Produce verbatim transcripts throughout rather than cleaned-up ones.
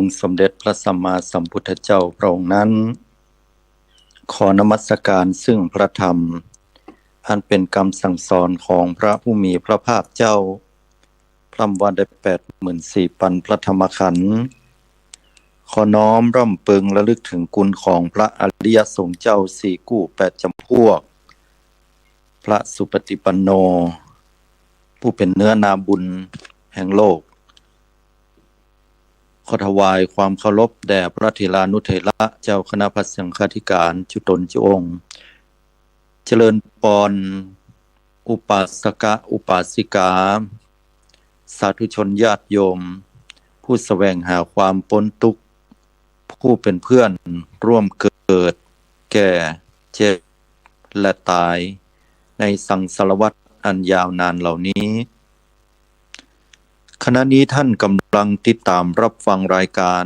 ค์สมเด็จพระสัมมาสัมพุทธเจ้าพระองค์นั้น ขอนมัสการซึ่งพระธรรม อันเป๋นกำสั่งสอนของพระผู้มีพระภาคเจ้า พร่ำว่าได้แปดหมื่นสี่ปันพระธรรมขันธ์ ขอน้อมรำเปิงระลึกถึงคุณของพระอริยสงฆ์เจ้าสี่กู้แปดจำพวก พระสุปฏิปันโน ผู้เป๋นเนื้อนาบุญแห่งโลก ขอถวายความเคารพแด่พระเถรานุเถระเจ้าคณะพระสังฆาธิการจุ๊ตนจุ๊องค์ เจริญปอน อุปาสกะอุปาสิกา สาธุชนญาติโยม ผู้แสวงหาความป๊นตุ๊กข์ ผู้เป๋นเพื่อนร่วมเกิด แก่ เจ็บ และต๋าย ในสังสารวัฏอันยาวนานเหล่านี้ ขณะนี้ท่านกำลังติดต๋ามรับฟังรายการ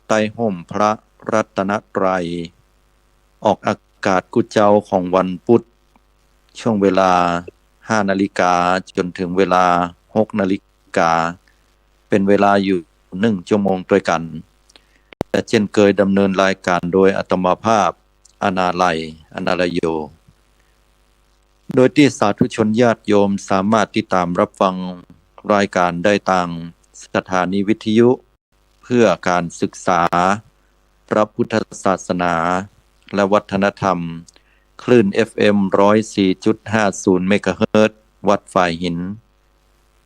ใต้ฮ่มพระรัตนตรัย ออกอากาศกู้เจ๊าของวันพุธ ช่วงเวลาห้านาฬิกาจ๋นถึงเวลาหกนาฬิกา เป๋นเวลาอยู่หนึ่งชั่วโมงตวยกั๋น และเจ้นเกยดำเนินรายการโดยอาตมาภาพ อนาลัย อนาลโย โดยตี้สาธุชนญาติโยมสามารถติดต๋ามรับฟังรายการได้ตางสถานีวิทยุ เพื่อการศึกษาพระพุทธศาสนาและวัฒนธรรม คลื่น เอฟเอ็ม ร้อยสี่จุดห้าศูนย์ เมกะเฮิรตซ์ วัดฝายหิน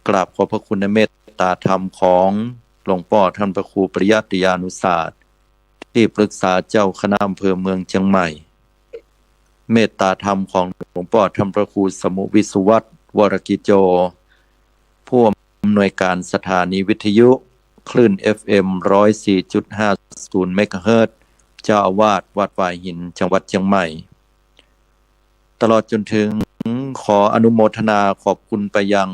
กราบขอบพระคุณในเมตตาธรรมของหลวงป้อท่านพระครูปริยัติยานุศาสตร์ ตี้ปรึกษาเจ้าคณะอำเภอเมืองเจียงใหม่ เมตตาธรรมของหลวงป้อท่านพระครูสมุวิสุวัฒน์ วรกิจโจ ผู้อำนวยการสถานีวิทยุ คลื่น เอฟเอ็ม ร้อยสี่จุดห้าศูนย์ เมกะเฮิรตซ์ เจ้าอาวาสวัดฝายหิน จังหวัดเจียงใหม่ ตลอดจ๋นถึงขออนุโมทนาขอบคุณไปยัง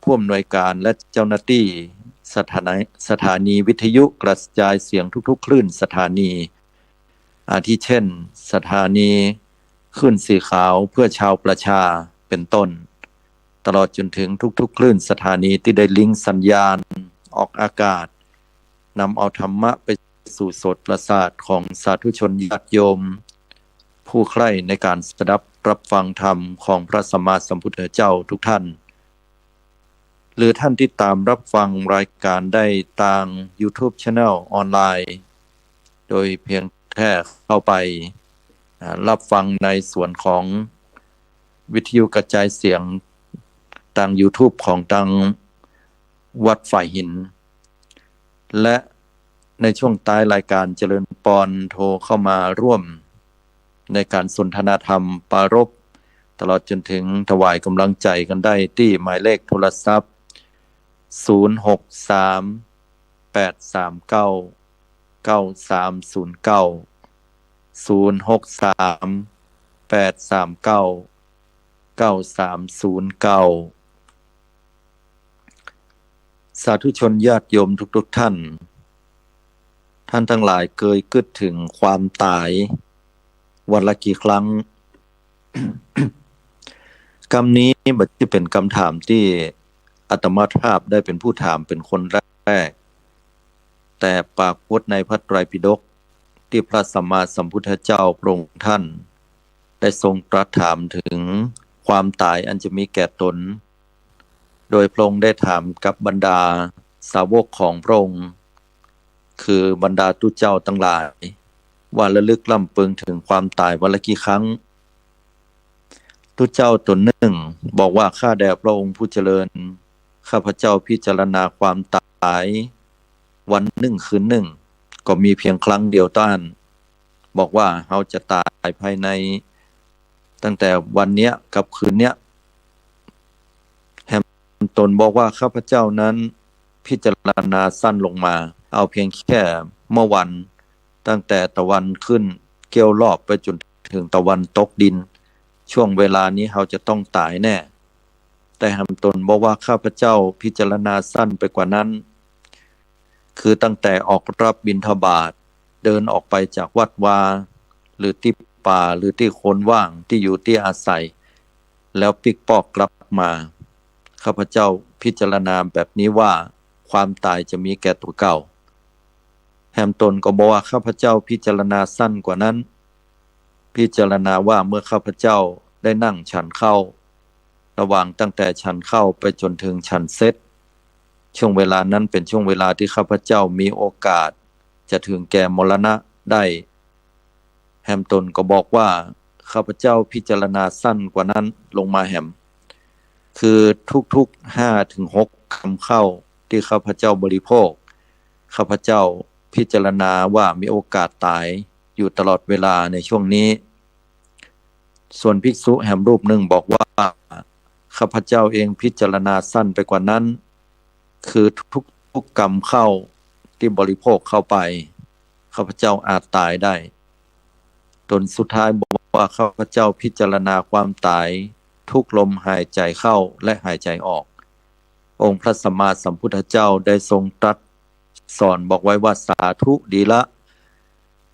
ผู้อำนวยการและเจ้าหน้าตี้สถานี สถานีวิทยุกระจายเสียงทุกๆ คลื่นสถานี อาทิเช่น สถานีคลื่นสีขาวเพื่อชาวประชา เป๋นต้น ตลอดจ๋นถึงทุกๆ คลื่นสถานีตี้ได้ลิงก์สัญญาณออกอากาศ นำเอาธรรมะไปสู่โสตประสาทของสาธุชนญาติโยม ผู้ใคร่ในการสดับรับฟังธรรมของพระสัมมาสัมพุทธเจ้าทุกท่าน หรือท่านติดต๋ามรับฟังรายการได้ตาง YouTube Channel ออนไลน์ โดยเพียงแค่เข้าไป อ่า รับฟังในส่วนของวิทยุกระจายเสียงตาง YouTube ของตางวัดฝายหิน และในช่วงท้ายรายการเจริญปอนโทรเข้ามาร่วมในการสนทนาธรรมปรารภ ตลอดจ๋นถึงถวายก๋ำลังใจ๋กั๋นได้ตี้หมายเลขโทรศัพท์ ศูนย์หกสาม แปดสามเก้า เก้าสามศูนย์เก้า ศูนย์หกสาม แปดสามเก้า เก้าสามศูนย์เก้า สาธุชนญาติโยมทุกๆ ท่าน ท่านตังหลายเกยกึ๊ดเถิงความต๋ายวันละกี่ครั้ง กำนี้บ่ใจ้เป๋นกำถามตี้อาตมาภาพได้เป๋นผู้ถามเป๋นคนแรก แต่ปรากฏในพระไตรปิฎก ตี้พระสัมมาสัมพุทธเจ้าพระองค์ท่านได้ทรงตรัสถามเถิงความต๋ายอันจะมีแก่ต๋น โดยพระองค์ได้ถามกับบรรดาสาวกของพระองค์ คือบรรดาตุ๊เจ้าตังหลาย ว่าระลึกรำเปิงเถิงความต๋ายวันละกี่ครั้ง ตุ๊เจ้าต๋นนึ่งบอกว่า ข้าแต่พระองค์ผู้เจริญ ข้าพเจ้าพิจารณาความต๋ายวันนึ่งคืนนึ่ง ก็มีเพียงครั้งเดียวเต้าอั้น บอกว่าเฮาจะต๋ายภายในตั้งแต่วันเนี้ยกับคืนเนี้ย แหมต๋นบอกว่า ข้าพเจ้านั้นพิจารณาสั้นลงมา เอาเพียงแค่เมื่อวัน ตั้งแต่ตะวันขึ้นเกี้ยวรอบไปจ๋นเถิงตะวันตกดิน ช่วงเวลานี้เฮาจะต้องต๋ายแน่ แต่แหมต๋นบอกว่า ข้าพเจ้าพิจารณาสั้นไปกว่านั้น คือตั้งแต่ออกรับบิณฑบาต เดินออกไปจากวัดวา หรือตี้ป่า หรือตี้โคนว่างตี้อยู่ตี้อาศัย แล้วปิ๊กป๊อกกลับมา ข้าพเจ้าพิจารณาแบบนี้ว่า ความต๋ายจะมีแก่ตั๋วเก่า ตนก็บอกว่า ข้าพเจ้าพิจารณาสั้นกว่านั้น พิจารณาว่าเมื่อข้าพเจ้าได้นั่งฉันข้าว ระหว่างตั้งแต่ฉันข้าวไปจนถึงฉันเสร็จ ช่วงเวลานั้นเป็นช่วงเวลาที่ข้าพเจ้ามีโอกาสจะถึงแก่มรณะได้ แฮมตนก็บอกว่า ข้าพเจ้าพิจารณาสั้นกว่านั้นลงมาแหม คือทุกๆ ห้าถึงหกกำข้าวที่ข้าพเจ้าบริโภค ข้าพเจ้าพิจารณาว่ามีโอกาสต๋ายอยู่ตลอดเวลาในช่วงนี้ ส่วนภิกษุแหมรูปหนึ่งบอกว่า ข้าพเจ้าเองพิจารณาสั้นไปกว่านั้น คือทุกๆ กำข้าวที่บริโภคเข้าไป ข้าพเจ้าอาจต๋ายได้ ตนสุดท้ายบอกว่า ข้าพเจ้าพิจารณาความต๋ายทุกลมหายใจ๋เข้าและหายใจ๋ออก องค์พระสัมมาสัมพุทธเจ้าได้ทรงตรัสสอนบอกไว้ว่า สาธุ ดีละ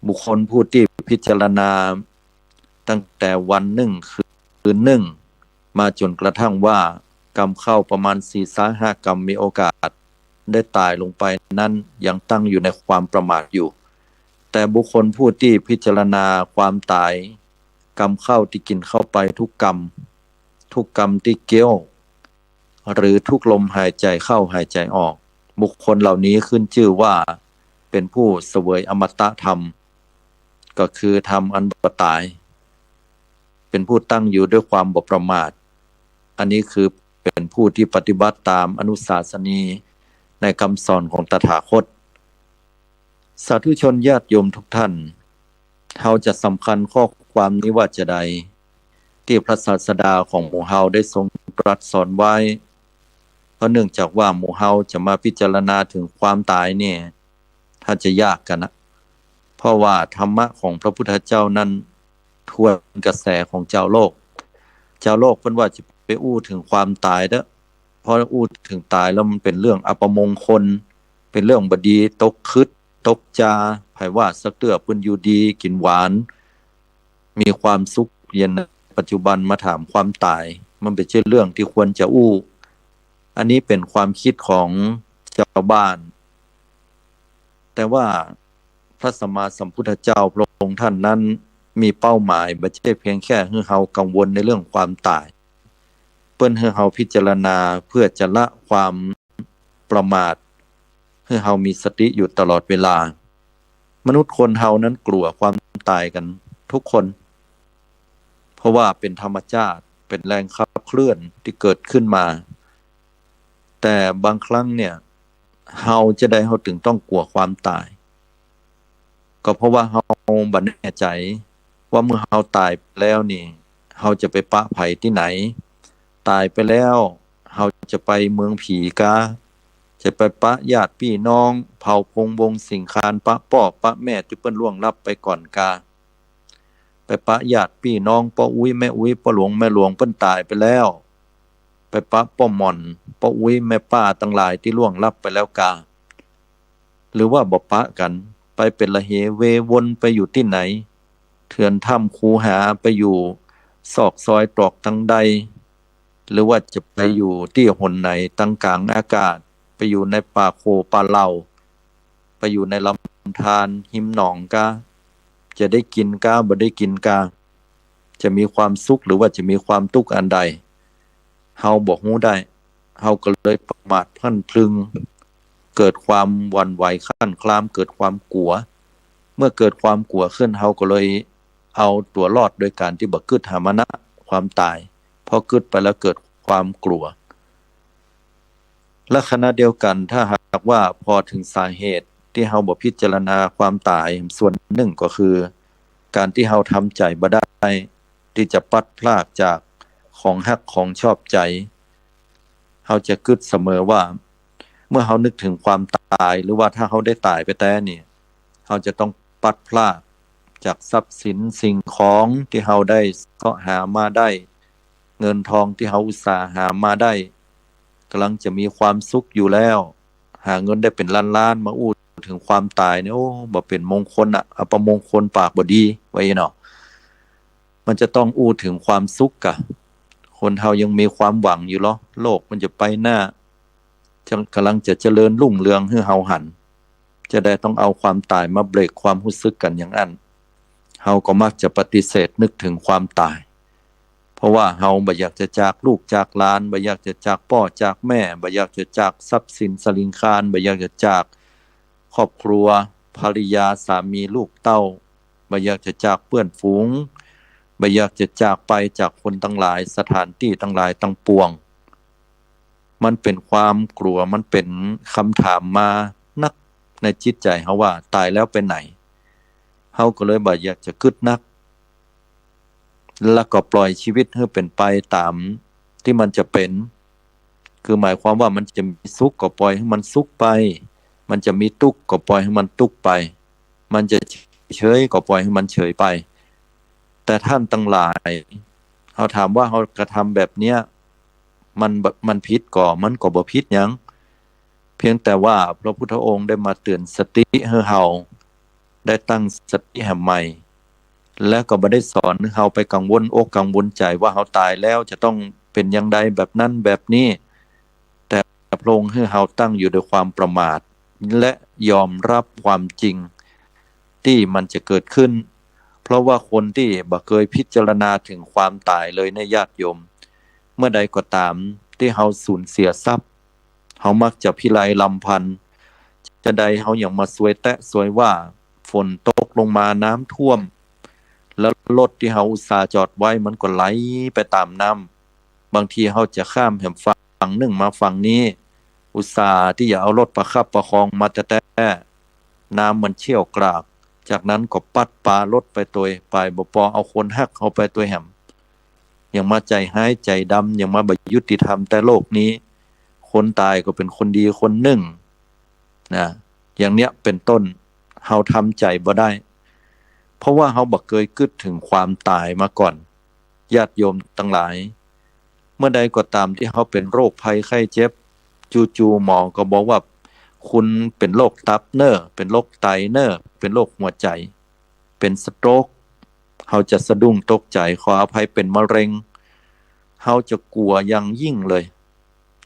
บุคคลผู้ที่พิจารณาตั้งแต่วันนึ่งคืนนึ่ง มาจ๋นกระทั่งว่ากำข้าวประมาณสี่สาห้ากำมีโอกาสได้ต๋ายลงไปนั้นยังตั้งอยู่ในความประมาทอยู่ แต่บุคคลผู้ที่พิจารณาความต๋าย กำข้าวที่กิ๋นเข้าไปทุกกำ ทุกกำที่เคี้ยว หรือทุกลมหายใจ๋เข้าหายใจ๋ออก บุคคลเหล่านี้ขึ้นจื้อว่าเป็นผู้เสวยอมตะธรรม ก็คือธรรมอันบ่ต๋าย เป็นผู้ตั้งอยู่ด้วยความบ่ประมาท อันนี้คือเป็นผู้ที่ปฏิบัติต๋ามอนุสาสนีในกำสอนของตถาคต สาธุชนญาติโยมทุกท่าน เฮาจะสำคัญข้อความนี้ว่าจาใด ตี้พระศาสดาของหมู่เฮาได้ทรงตรัสสอนไว้ เพราะเนื่องจากว่าหมู่เฮาจะมาพิจารณาเถิงความต๋ายเนี่ย ถ้าจะยากกั๋นนะ เพราะว่าธรรมะของพระพุทธเจ้านั้นทวนกระแสของจาวโลก จาวโลกเปิ้นว่าจะไปอู้เถิงความต๋ายเต๊อะ เพราะอู้เถิงต๋ายแล้วมันเป๋นเรื่องอัปมงคล เป๋นเรื่องบ่ดี ตกขึด ตกจา ใผว่าสักเตื้อ เปิ้นอยู่ดีกิ๋นหวาน มีความสุขเย็นในปัจจุบัน มาถามความต๋าย มันบ่ใจ้เรื่องตี้ควรจะอู้ อันนี้เป๋นความกึ๊ดของจาวบ้าน แต่ว่าพระสัมมาสัมพุทธเจ้าพระองค์ท่านนั้นมีเป้าหมายบ่ใจ้เพียงแค่หื้อเฮากังวลในเรื่องความต๋าย เปิ้นหื้อเฮาพิจารณาเพื่อจะละความประมาท หื้อเฮามีสติอยู่ตลอดเวลา มนุษย์คนเฮานั้นกลัวความต๋ายกั๋นทุกคน เพราะว่าเป๋นธรรมชาติ เป๋นแรงขับเคลื่อนตี้เกิดขึ้นมา แต่บางครั้งเนี่ย เฮาจาใดเฮาเถิงต้องกลัวความต๋าย ก็เพราะว่าเฮาบ่แน่ใจ๋ว่าเมื่อเฮาต๋ายไปแล้วนี่ เฮาจะไปปะใผตี้ไหน ต๋ายไปแล้ว เฮาจะไปเมืองผีกา จะไปปะญาติปี้น้อง เผ่าพงศ์วงศ์สิงคาน ปะป้อปะแม่ตี้เปิ้นล่วงลับไปก่อนกา ไปปะญาติปี้น้อง ป้ออุ๊ยแม่อุ๊ย ป้อหลวงแม่หลวง เปิ้นต๋ายไปแล้ว ไปปะป้อหม่อน ป้ออุ๊ยแม่ป้าตังหลายตี้ล่วงลับไปแล้วกา หรือว่าบ่ปะกั๋น ไปเป๋นละเหเววน ไปอยู่ตี้ไหน เถื่อนถ้ำคูหา ไปอยู่ซอกซอยตรอกตังใด หรือว่าจะไปอยู่ตี้หนไหนตังก๋างอากาศ ไปอยู่ในป่าโขป่าเหล่า ไปอยู่ในลำธารฮิมหนองกา จะได้กิ๋นกา บ่ได้กิ๋นกา จะมีความสุขหรือว่าจะมีความตุ๊กข์อันใด เฮาบ่ฮู้ได้ เฮาก็เลยประมาทพลั้งพลึง เกิดความหวั่นไหวคลั่นคลาม เกิดความกลัว เมื่อเกิดความกลัวขึ้น เฮาก็เลยเอาตั๋วรอดโดยการตี้บ่กึ๊ดหามานะความต๋าย พอกึ๊ดไปแล้วเกิดความกลัว และขณะเดียวกั๋น ถ้าหากว่าผ่อเถิงสาเหตุตี้เฮาบ่พิจารณาความต๋าย ส่วนนึ่งก็คือ ก๋านตี้เฮาทำใจ๋บ่ได้ตี้จะปลัดพรากจากของฮักของชอบใจ๋ เฮาจะกึ๊ดเสมอว่า เมื่อเฮานึกเถิงความต๋าย หรือว่าถ้าเฮาได้ต๋ายไปแต๊นี่ เฮาจะต้องปลัดพรากจากทรัพย์สินสิ่งของตี้เฮาได้เซาะหามาได้ เงินทองตี้เฮาอุตส่าห์หามาได้ ก๋ำลังจะมีความสุขอยู่แล้ว หาเงินได้เป๋นล้านๆ มาอู้เถิงความต๋ายเนี่ย โอ้ บ่เป๋นมงคลอะ อัปมงคล ปากบ่ดี ว่าอี้เนาะ มันจะต้องอู้เถิงความสุขกา คนเฮายังมีความหวังอยู่ลอ โลกมันจะไปหน้า จะ ก๋ำลังจะเจริญรุ่งเรืองหื้อเฮาหัน จะได้ต้องเอาความต๋ายมาเบรกความฮู้สึกกั๋นอย่างอั้น เฮาก็มักจะปฏิเสธนึกเถิงความต๋าย เพราะว่าเฮาบ่อยากจะจากลูกจากหลาน บ่อยากจะจากป้อจากแม่ บ่อยากจะจากทรัพย์สินสลิงคาร บ่อยากจะจากครอบครัว ภริยา สามี ลูกเต้า บ่อยากจะจากเปื้อนฝูง บ่อยากจะจากไปจากคนตังหลาย สถานตี้ตังหลายตังปวง มันเป๋นความกลัว มันเป๋นกำถามมานักในจิตใจ๋เฮาว่า ต๋ายแล้วไปไหน เฮาก็เลยบ่อยากจะกึ๊ดนัก แล้วก็ปล่อยชีวิตหื้อเป๋นไปต๋ามตี้มันจะเป๋น คือหมายความว่ามันจะมีสุขก็ปล่อยหื้อมันสุขไป มันจะมีตุ๊กข์ก็ปล่อยหื้อมันตุ๊กข์ไป มันจะเฉยก็ปล่อยหื้อมันเฉยไป แต่ต้านตังหลาย เฮาถามว่าเฮากระทำแบบเนี้ย มันบ่ มันผิดก่อ มันก็บ่ผิดหยัง เพียงแต่ว่าพระพุทธองค์ได้มาเตื๋อนสติหื้อเฮา ได้ตั้งสติแหมใหม่ และก็บ่ได้สอนหื้อเฮาไปกังวลอกกังวลใจ๋ว่าเฮาต๋ายแล้วจะต้องเป๋นอย่างใดแบบนั้นแบบนี้ แต่พระองค์หื้อเฮาตั้งอยู่ด้วยความประมาท และยอมรับความจริงตี้มันจะเกิดขึ้น เพราะว่าคนตี้บ่เกยพิจารณาเถิงความต๋ายเลยเนี่ยญาติโยม เมื่อใดก็ต๋ามตี้เฮาสูญเสียทรัพย์ เฮามักจะพิไรรำพัน จาใดเฮายังมาซวยแต๊ซวยว่า ฝนตกลงมาน้ำท่วม แล้วรถตี้เฮาอุตส่าห์จอดไว้มันก็ไหลไปต๋ามน้ำ บางทีเฮาจะข้ามแหมฝั่งนึ่งมาฝั่งนี้ อุตส่าห์ตี้จะเอารถประคับประคองมาแต๊ๆ น้ำมันเชี่ยวกราก จากนั้นก็ปั๊ดปารถไปตวย ไปบ่ปอเอาคนฮักเฮาไปตวยแหม ยังมาใจ๋ฮ้ายใจ๋ดำ ยังมาบ่ยุติธรรมแต๊โลกนี้ คนต๋ายก็เป๋นคนดีคนนึ่งนะ อย่างเนี้ยเป๋นต้น เฮาทำใจ๋บ่ได้ เพราะว่าเฮาบ่เกยกึ๊ดเถิงความต๋ายมาก่อน ญาติโยมตังหลาย เมื่อใดก็ต๋ามตี้เฮาเป๋นโรคภัยไข้เจ็บ จู่ๆ หมอก็บอกว่า คุณเป๋นโรคตับเน่อ เป๋นโรคไตเน่อ เป๋นโรคหัวใจ๋ เป๋นสโตรก เฮาจะสะดุ้งตกใจ๋ ขออภัย เป๋นมะเร็ง เฮาจะกลัวอย่างยิ่งเลย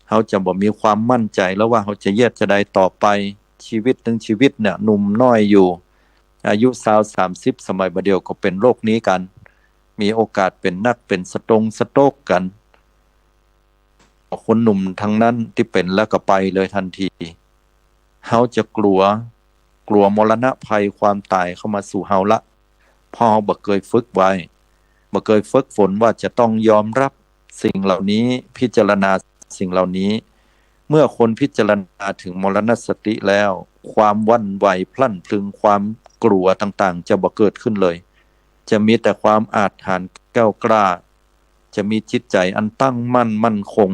เฮาจะบ่มีความมั่นใจ๋แล้วว่าเฮาจะเยียะจาใดต่อไป ชีวิตนึ่งชีวิตเนี่ยหนุ่มน้อยอยู่ อายุซาวสามสิบ สมัยบ่าเดี่ยวก็เป๋นโรคนี้กั๋น มีโอกาสเป๋นนัก เป๋นสตรงสโตรกกั๋น คนหนุ่มตังนั้นตี้เป๋นแล้วก็ไปเลยตันที เฮาจะกลัว กลัวมรณะภัยความต๋ายเข้ามาสู่เฮาละ เพราะเฮาบ่เกยฝึกไว้ บ่เกยฝึกฝนว่าจะต้องยอมรับสิ่งเหล่านี้ พิจารณาสิ่งเหล่านี้ เมื่อคนพิจารณาเถิงมรณสติแล้ว ความหวั่นไหวพลันพรึง ความกลัวต่างๆ จะบ่เกิดขึ้นเลย จะมีแต่ความอาจหาญแกล้วกล้า จะมีจิตใจ๋อันตั้งมั่นมั่นคง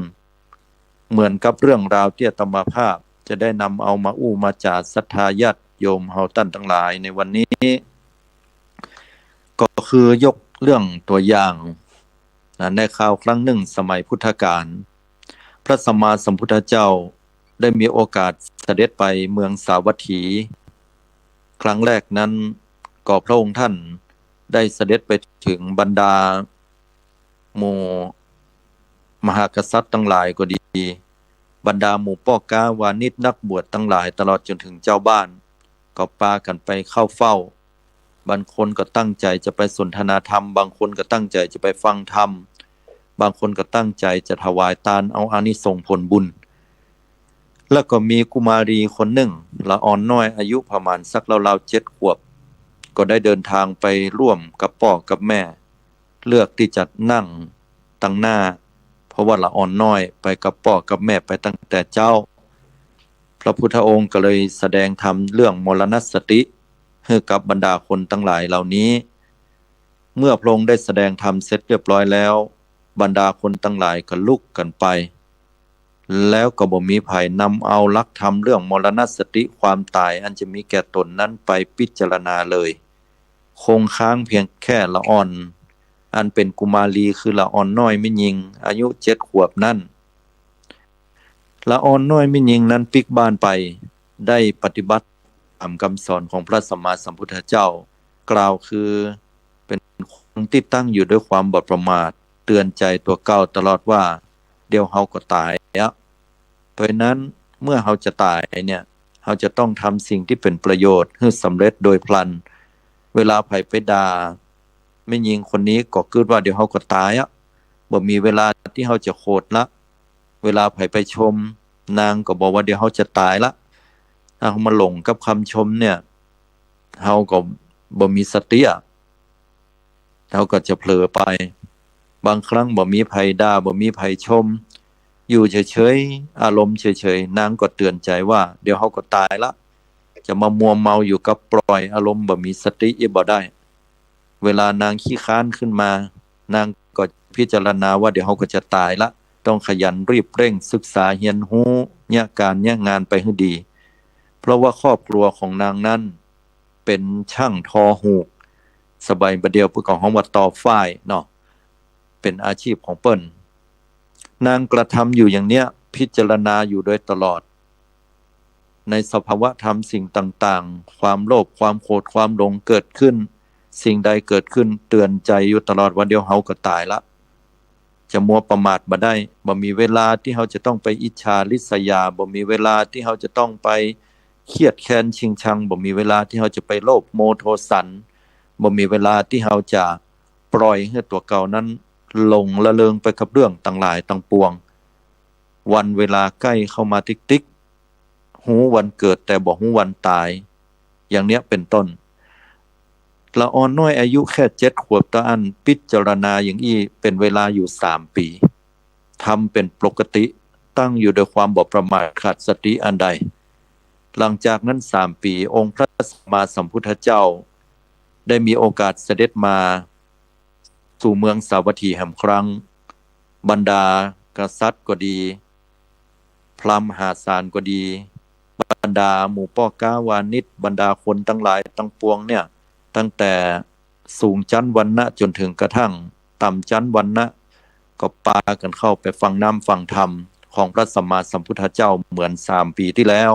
เหมือนกับเรื่องราวตี้อาตมาภาพจะได้นำเอามาอู้มาจ๋าศรัทธาญาติโยมเฮาต้านตังหลายในวันนี้ ก็คือยกเรื่องตั๋วอย่างนะ ในคราวครั้งนึ่งสมัยพุทธกาล พระสัมมาสัมพุทธเจ้าได้มีโอกาสเสด็จไปเมืองสาวัตถี ครั้งแรกนั้น ก็พระองค์ท่านได้เสด็จไปเถิงบรรดาหมู่มหากษัตริย์ตังหลายก็ดี บรรดาหมู่ป้อก๊าวานิช นักบวชตังหลาย ตลอดจ๋นเถิงเจ้าบ้าน ก็ปากั๋นไปเข้าเฝ้า บางคนก็ตั้งใจ๋จะไปสนทนาธรรม บางคนก็ตั้งใจ๋จะไปฟังธรรม บางคนก็ตั้งใจ๋จะถวายตานเอาอานิสงส์ผลบุญ แล้วก็มีกุมารีคนนึ่ง ละอ่อนน้อย อายุประมาณสักราวๆ เจ็ดขวบ ก็ได้เดินทางไปร่วมกับป้อกับแม่ เลือกตี้จะนั่งตังหน้า เพราะว่าละอ่อนน้อยไปกับป้อกับแม่ไปตั้งแต่เจ๊า พระพุทธองค์ก็เลยแสดงธรรมเรื่องมรณสติหื้อกับบรรดาคนตังหลายเหล่านี้ เมื่อพระองค์ได้แสดงธรรมเสร็จเรียบร้อยแล้ว บรรดาคนตังหลายก็ลุกกั๋นไป แล้วก็บ่มีใผนำเอาหลักธรรมเรื่องมรณสติความต๋ายอันจะมีแก่ตนนั้นไปพิจารณาเลย คงค้างเพียงแค่ละอ่อน อันเป๋นกุมารี คือละอ่อนน้อยแม่ญิง อายุเจ็ดขวบนั้น ละอ่อนน้อยแม่ญิงนั้นปิ๊กบ้านไป ได้ปฏิบัติต๋ามกำสอนของพระสัมมาสัมพุทธเจ้า กล่าวคือเป๋นคนตี้ตั้งอยู่ด้วยความบ่ประมาท เตื๋อนใจ๋ตั๋วเก่าตลอดว่า เดี๋ยวเฮาก็ต๋ายอะ เพราะฉะนั้นเมื่อเฮาจะต๋ายเนี่ย เฮาจะต้องทำสิ่งตี้เป๋นประโยชน์หื้อสำเร็จโดยพลัน เวลาใผไปด่าแม่ญิงคนนี้ก็กึ๊ดว่าเดี๋ยวเฮาก็ต๋ายอะ บ่มีเวลาตี้เฮาจะโขดละ เวลาใผไปชม นางก็บอกว่าเดี๋ยวเฮาจะต๋ายละ ถ้าเฮามาหลงกับกำชมเนี่ย เฮาก็บ่มีสติอะ เฮาก็จะเผลอไป บางครั้งบ่มีใผด่า บ่มีใผชม อยู่เฉยๆ อารมณ์เฉยๆ นางก็เตือนใจ๋ว่าเดี๋ยวเฮาก็ต๋ายละ จะมามัวเมาอยู่กับปล่อยอารมณ์บ่มีสติอี้บ่ได้ เวลานางขี้ค้านขึ้นมา นางก็พิจารณาว่าเดี๋ยวเฮาก็จะต๋ายละ ต้องขยันรีบเร่งศึกษาเฮียนฮู้ เยียะก๋านเยียะงานไปหื้อดี เพราะว่าครอบครัวของนางนั้นเป๋นจ้างทอฮูก สมัยบ่าเดี่ยวเปิ้นก็ฮ้องว่าตอฝ้ายเนาะ เป๋นอาชีพของเปิ้น นางกระทำอยู่อย่างเนี้ย พิจารณาอยู่โดยตลอด ในสภาวะธรรมสิ่งต่างๆ ความโลภ ความโขด ความหลงเกิดขึ้น สิ่งใดเกิดขึ้นเตือนใจ๋อยู่ตลอดว่าเดี๋ยวเฮาก็ต๋ายละ จะมัวประมาทบ่ได้ บ่มีเวลาตี้เฮาจะต้องไปอิจฉาริษยา บ่มีเวลาตี้เฮาจะต้องไปเคียดแค้นชิงชัง บ่มีเวลาตี้เฮาจะไปโลภโมโทสัน บ่มีเวลาตี้เฮาจะปล่อยหื้อตั๋วเก่านั้นหลงละเริงไปกับเรื่องตังหลายตังปวง วันเวลาใก้เข้ามาติ๊กๆ ฮู้วันเกิดแต่บ่ฮู้วันต๋าย อย่างเนี้ยเป๋นต้น ละอ่อนน้อยอายุแค่เจ็ดขวบเต้าอั้น พิจารณาอย่างอี้เป๋นเวลาอยู่สามปี๋ ทำเป๋นปกติ ตั้งอยู่โดยความบ่ประมาทขาดสติอันใด หลังจากนั้นสามปี๋ องค์พระสัมมาสัมพุทธเจ้า ได้มีโอกาสเสด็จมาสู่เมืองสาวัตถีแหมครั้ง บรรดากษัตริย์ก็ดี พราหมณ์มหาศาลก็ดี บรรดาหมู่ป้อก๊าวานิช บรรดาคนตังหลายตังปวงเนี่ย ตั้งแต่สูงจั๊นวรรณะจ๋นเถิงกระทั่งต่ำจั๊นวรรณะ ก็ปากั๋นเข้าไปฟังน้ำฟังธรรมของพระสัมมาสัมพุทธเจ้าเหมือนสามปี๋ตี้แล้ว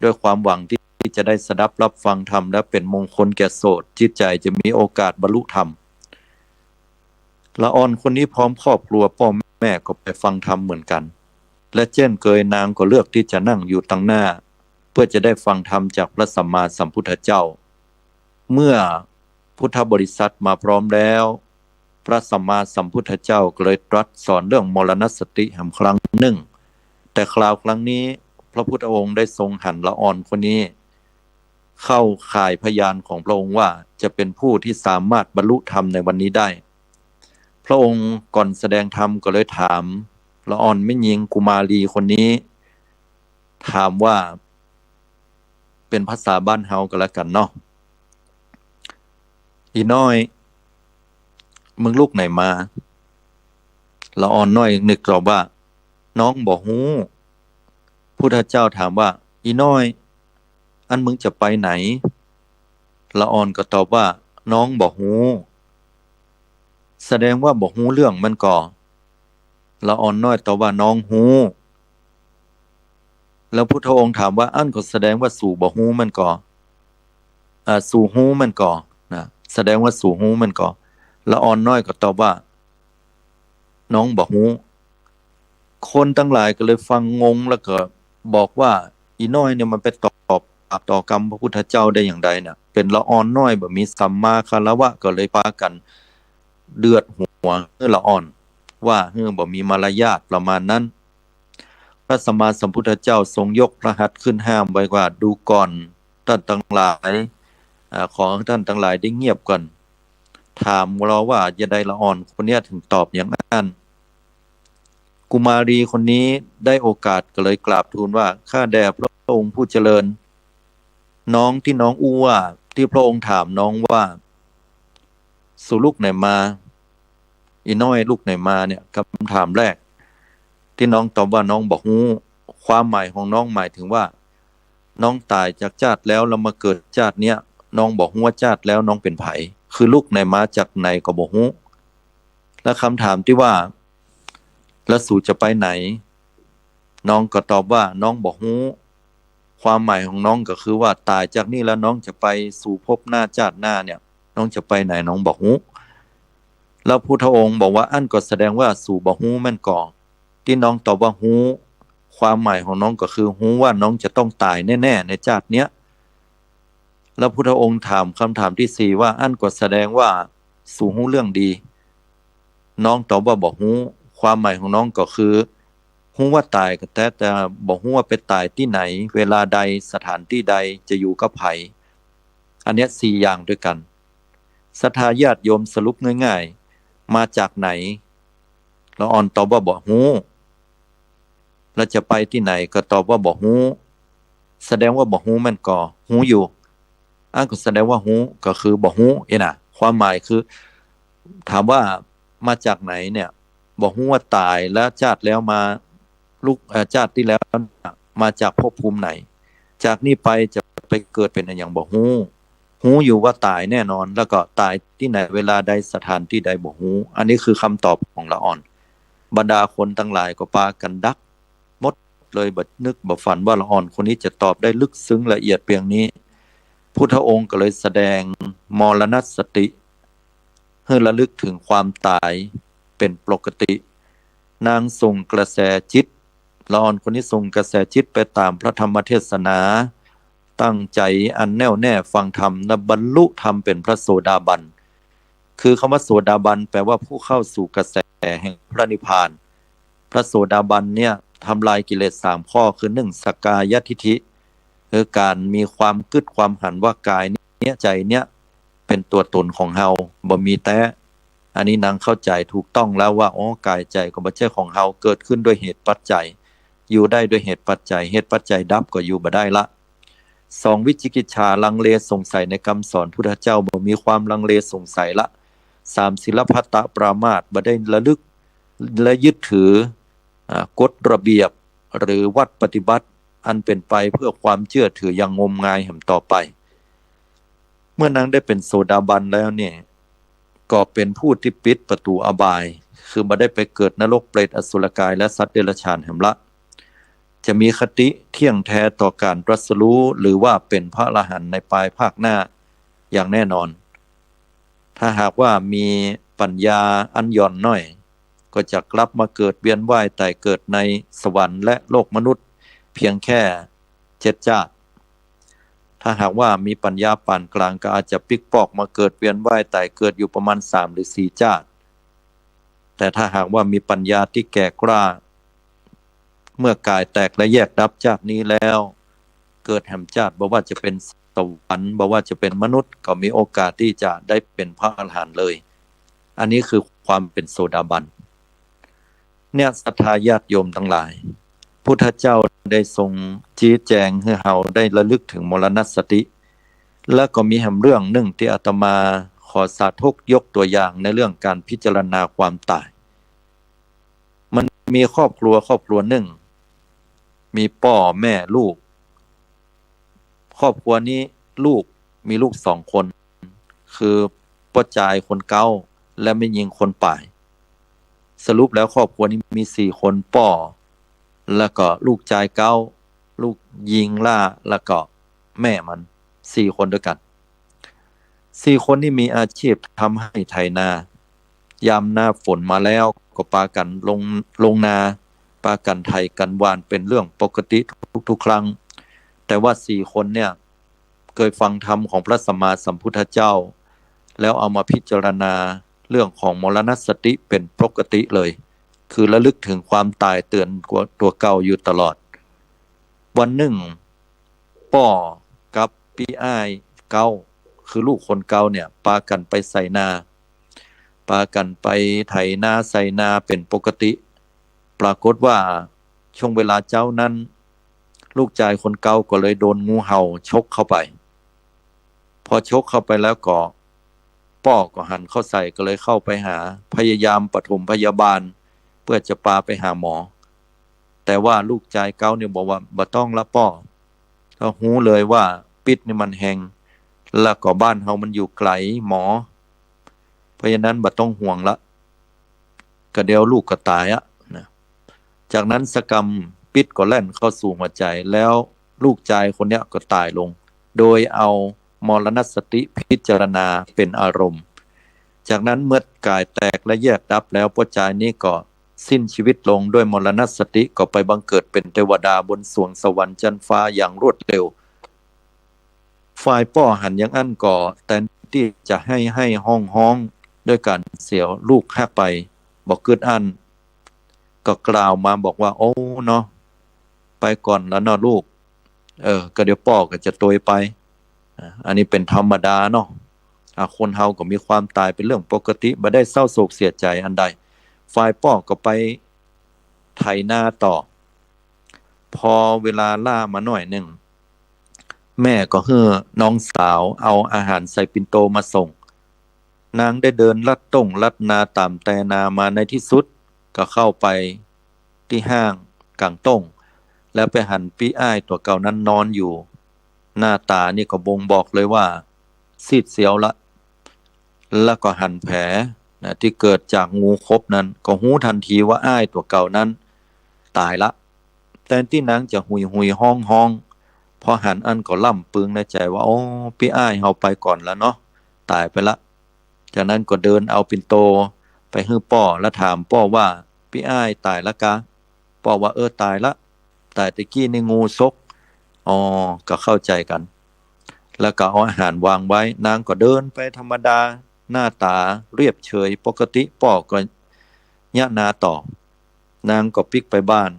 ด้วยความหวังตี้จะได้สดับรับฟังธรรมและเป๋นมงคลแก่โสต จิตใจ๋จะมีโอกาสบรรลุธรรม ละอ่อนคนนี้พร้อมครอบครัวป้อแม่ก็ไปฟังธรรมเหมือนกั๋น และเจ้นเกยนางก็เลือกตี้จะนั่งอยู่ตังหน้า เพื่อจะได้ฟังธรรมจากพระสัมมาสัมพุทธเจ้า เมื่อพุทธบริษัทมาพร้อมแล้ว พระสัมมาสัมพุทธเจ้าก็เลยตรัสสอนเรื่องมรณสติแหมครั้งนึ่ง แต่คราวครั้งนี้พระพุทธองค์ได้ทรงหันละอ่อนคนนี้ เข้าข่ายพยานของพระองค์ว่าจะเป็นผู้ที่สามารถบรรลุธรรมในวันนี้ได้ พระองค์ก่อนแสดงธรรมก็เลยถามละอ่อนแม่ญิงกุมารีคนนี้ ถามว่า เป๋นภาษาบ้านเฮาก็แล้วกั๋นเนาะ อี่น้อย มึงลุกไหนมา ละอ่อนน้อยนึกตอบว่า น้องบ่ฮู้ พุทธเจ้าถามว่า อี่น้อย อันมึงจะไปไหน ละอ่อนก็ตอบว่า น้องบ่ฮู้ แสดงว่าบ่ฮู้เรื่องแม่นก่อ ละอ่อนน้อยตอบว่า น้องฮู้ แล้วพุทธองค์ถามว่า อั้นก็แสดงว่าสูบ่ฮู้แม่นก่อ อ่า สูฮู้แม่นก่อ นะ แสดงว่าสูฮู้แม่นก่อ ละอ่อนน้อยก็ตอบว่า น้องบ่ฮู้ คนตังหลายก็เลยฟังงงแล้วก็บอกว่า อี่น้อยเนี่ยมันไปตอบปากต่อกำพระพุทธเจ้าได้อย่างใดเนี่ย เป๋นละอ่อนน้อยบ่มีสัมมาคารวะ ก็เลยปากั๋นเดือดหัวหื้อละอ่อน ว่าหื้อบ่มีมารยาทประมาณนั้น พระสัมมาสัมพุทธเจ้าทรงยกพระหัตถ์ขึ้นห้ามไว้ว่า ดูก่อน ต้านตังหลาย อ่า ขอต้านตังหลายได้เงียบก่อน ถามลอว่าจะใดละอ่อนคนเนี้ยถึงตอบอย่างอั้น กุมารีคนนี้ได้โอกาสก็เลยกราบทูลว่า ข้าแด่พระองค์ผู้เจริญ น้องตี้น้องอู้ว่า ตี้พระองค์ถามน้องว่า สูลุกไหนมา อี่น้อยลุกไหนมาเนี่ย กำถามแรก ตี้น้องตอบว่าน้องบ่ฮู้ ความหมายของน้องหมายถึงว่า น้องต๋ายจากจาติแล้ว แล้วมาเกิดจาติเนี้ย น้องบ่ฮู้ว่าจาติแล้วน้องเป๋นใผ คือลุกไหนมาจากไหนก็บ่ฮู้ และกำถามตี้ว่า แล้วสูจะไปไหน น้องก็ตอบว่าน้องบ่ฮู้ ความหมายของน้องก็คือว่าต๋ายจากนี่แล้วน้องจะไปสู่ภพหน้าจาติหน้าเนี่ย น้องจะไปไหนน้องบ่ฮู้ แล้วพุทธองค์บอกว่า อั้นก็แสดงว่าสูบ่ฮู้แม่นก่อ ตี้น้องตอบว่าฮู้ ความหมายของน้องก็คือฮู้ว่าน้องจะต้องต๋ายแน่ๆ ในจาติเนี้ย แล้วพุทธองค์ถามกำถามตี้สี่ว่า อั้นก็แสดงว่าสูฮู้เรื่องดี น้องตอบว่าบ่ฮู้ ความหมายของน้องก็คือ ฮู้ว่าต๋ายก็แต๊ แต่บ่ฮู้ว่าไปต๋ายตี้ไหน เวลาใด สถานตี้ใด จะอยู่กับใผ อันเนี้ยสี่อย่างด้วยกั๋น ศรัทธาญาติโยมสรุปง่ายๆ มาจากไหน ละอ่อนตอบว่าบ่ฮู้ แล้วจะไปตี้ไหนก็ตอบว่าบ่ฮู้ แสดงว่าบ่ฮู้แม่นก่อ ฮู้อยู่ อั้นก็แสดงว่าฮู้ก็คือบ่ฮู้ เอ้ยนะ ความหมายคือ ถามว่ามาจากไหนเนี่ย บ่ฮู้ว่าต๋ายแล้วจาติแล้วมา ลุก เอ่อ จาติตี้แล้วเนี่ย มาจากภพภูมิไหน จากนี้ไปจะไปเกิดเป๋นอะหยังบ่ฮู้ ฮู้อยู่ว่าต๋ายแน่นอน แล้วก็ต๋ายตี้ไหน เวลาใด สถานตี้ใด บ่ฮู้ อันนี้คือคำตอบของละอ่อน บรรดาคนตังหลายก็ปากั๋นดักหมดเลย บ่นึกบ่ฝันว่าละอ่อนคนนี้จะตอบได้ลึกซึ้งละเอียดเปียงนี้ พุทธองค์ก็เลยแสดงมรณสติ หื้อระลึกเถิงความต๋ายเป๋นปกติ นางส่งกระแสจิต ละอ่อนคนนี้ส่งกระแสจิตไปต๋ามพระธรรมเทศนา ตั้งใจ๋อันแน่วแน่ฟังธรรม และบรรลุธรรมเป๋นพระโสดาบัน คือคำว่าโสดาบันแปลว่าผู้เข้าสู่กระแสแห่งพระนิพพาน พระโสดาบันเนี่ยทำลายกิเลสสามข้อ คือหนึ่ง สักกายทิฏฐิ คือก๋านมีความกึ๊ดความหันว่ากายเนี้ย ใจ๋เนี้ย เป๋นตั๋วต๋นของเฮา บ่มีแต๊ อันนี้นางเข้าใจ๋ถูกต้องแล้วว่า อ๋อ กายใจ๋ก็บ่ใจ้ของเฮา เกิดขึ้นด้วยเหตุปัจจัย อยู่ได้ด้วยเหตุปัจจัย เหตุปัจจัยดับก็อยู่บ่ได้ละ สอง วิจิกิจฉา ลังเลสงสัยในกำสอนพุทธเจ้า บ่มีความลังเลสงสัยละ สาม ศีลพัตตปรามาส บ่ได้ระลึกและยึดถือ อ่า กฎระเบียบ หรือวัตรปฏิบัติ อันเป๋นไปเพื่อความเจื้อถืออย่างงมงายแหมต่อไป เมื่อนางได้เป๋นโสดาบันแล้วเนี่ย ก็เป๋นผู้ตี้ปิดประตู๋อบาย คือบ่ได้ไปเกิดนรกเปรตอสุรกายและสัตว์เดรัจฉานแหมละ จะมีคติเที่ยงแท้ต่อก๋านตรัสรู้ หรือว่าเป๋นพระอรหันต์ในปายภาคหน้าอย่างแน่นอน ถ้าหากว่ามีปัญญาอันหย่อนหน้อย ก็จะกลับมาเกิดเวียนว่ายต๋ายเกิดในสวรรค์และโลกมนุษย์เพียงแค่เจ็ดจาติ ถ้าหากว่ามีปัญญาปานกลางก็อาจจะปิ๊กปอกมาเกิดเวียนว่ายต๋ายเกิดอยู่ประมาณสามหรือสี่จาติ แต่ถ้าหากว่ามีปัญญาตี้แก่กล้า เมื่อกายแตกและแยกดับจาตินี้แล้ว เกิดแหมจาติ บ่ว่าจะเป๋นสวรรค์ บ่ว่าจะเป๋นมนุษย์ ก็มีโอกาสตี้จะได้เป๋นพระอรหันต์เลย อันนี้คือความเป๋นโสดาบัน เนี่ย ศรัทธาญาติโยมตังหลาย พุทธเจ้าได้ทรงชี้แจงหื้อเฮาได้ระลึกเถิงมรณสติ แล้วก็มีแหมเรื่องนึ่งตี้อาตมาขอสาธกยกตั๋วอย่างในเรื่องก๋านพิจารณาความต๋าย มันมีครอบครัว ครอบครัวนึ่ง มีป้อแม่ลูก ครอบครัวนี้ลูก มีลูกสองคน คือป้อจายคนเก๊า และแม่ญิงคนป๋าย สรุปแล้วครอบครัวนี้มีสี่คน ป้อ แล้วก็ลูกจายเก๊า ลูกญิงหล้า แล้วก็แม่มัน สี่คนด้วยกั๋น สี่คนนี้มีอาชีพทำไฮ่ไถนา ยามหน้าฝนมาแล้วก็ปากั๋นลง ลงนา ปากั๋นไถกั๋นหว่านเป๋นเรื่องปกติทุกๆ ครั้ง แต่ว่าสี่คนเนี่ย เกยฟังธรรมของพระสัมมาสัมพุทธเจ้า แล้วเอามาพิจารณาเรื่องของมรณสติเป๋นปกติเลย คือระลึกเถิงความต๋ายเตื๋อนตั๋วเก่าอยู่ตลอด วันนึ่ง ป้อกับปี้อ้ายเก๊า คือลูกคนเก๊าเนี่ย ปากั๋นไปไถนา ปากั๋นไปไถนาไถนาเป๋นปกติ ปรากฏว่าช่วงเวลาเจ๊านั้น ลูกจายคนเก๊าก็เลยโดนงูเห่าฉกเข้าไป พอฉกเข้าไปแล้วก็ ป้อก็หันเข้าใส่ ก็เลยเข้าไปหา พยายามปฐมพยาบาล เพื่อจะปาไปหาหมอ แต่ว่าลูกจายเก๊าเนี่ยบอกว่า บ่ต้องละป้อ ก็ฮู้เลยว่าพิษนี่มันแฮง แล้วก็บ้านเฮามันอยู่ไก๋หมอ เพราะฉะนั้นบ่ต้องห่วงละ ก็เดี๋ยวลูกก็ต๋ายอะนะ จากนั้นสกำพิษก็แล่นเข้าสู่หัวใจ๋ แล้วลูกจายคนเนี้ยก็ต๋ายลง โดยเอามรณสติพิจารณาเป๋นอารมณ์ จากนั้นเมื่อกายแตกและแยกดับแล้ว ป้อจายนี้ก็ สิ้นชีวิตลงด้วยมรณสติ ก็ไปบังเกิดเป๋นเตวดาบนสวงสวรรค์จั๊นฟ้าอย่างรวดเร็ว ฝ่ายป้อหันอย่างอั้นก็แตนตี้จะไห้ๆ ฮ้องๆ ด้วยก๋านเสียลูกฮักไป บ่กึ๊ดอั้น ก็กล่าวมาบอกว่า โอ้เนาะ ไปก่อนละเนาะลูก เออ ก็เดี๋ยวป้อก็จะตวยไป อ่า อันนี้เป๋นธรรมดาเนาะ อ่า คนเฮาก็มีความต๋ายเป๋นเรื่องปกติ บ่ได้เศร้าโศกเสียใจ๋อันใด ฝ่ายป้อก็ไปไถนาต่อ พอเวลาล้ามาหน้อยนึ่ง แม่ก็หื้อน้องสาวเอาอาหารใส่ปิ่นโตมาส่ง นางได้เดินลัดต้งลัดนาต๋ามแตนามา ในตี้สุดก็เข้าไปตี้ห้างก๋างต้ง แล้วไปหันปี้อ้ายตั๋วเก่านั้นนอนอยู่ หน้าต๋านี่ก็บ่งบอกเลยว่าซีดเสียวละ แล้วก็หันแผลนะ ตี้เกิดจากงูขบนั้น ก็ฮู้ตันทีว่าอ้ายตั๋วเก่านั้นต๋ายละ แตนตี้นางจะหุยๆ ฮ้องๆ พอหันอั้นก็ล่ำปึงในใจ๋ว่า โอ้ ปี้อ้ายเฮาไปก่อนละเนาะ ต๋ายไปละ จากนั้นก็เดินเอาปิ่นโตไปหื้อป้อ แล้วถามป้อว่า ปี้อ้ายต๋ายละกา ป้อว่า เออ ต๋ายละ ต๋ายตะกี้นี่งูฉก อ๋อ ก็เข้าใจ๋กั๋น แล้วก็เอาอาหารวางไว้ นางก็เดินไปธรรมดา หน้าต๋าเรียบเฉยปกติ ป้อก็เยียะนาต่อ นางก็ปิ๊กไปบ้าน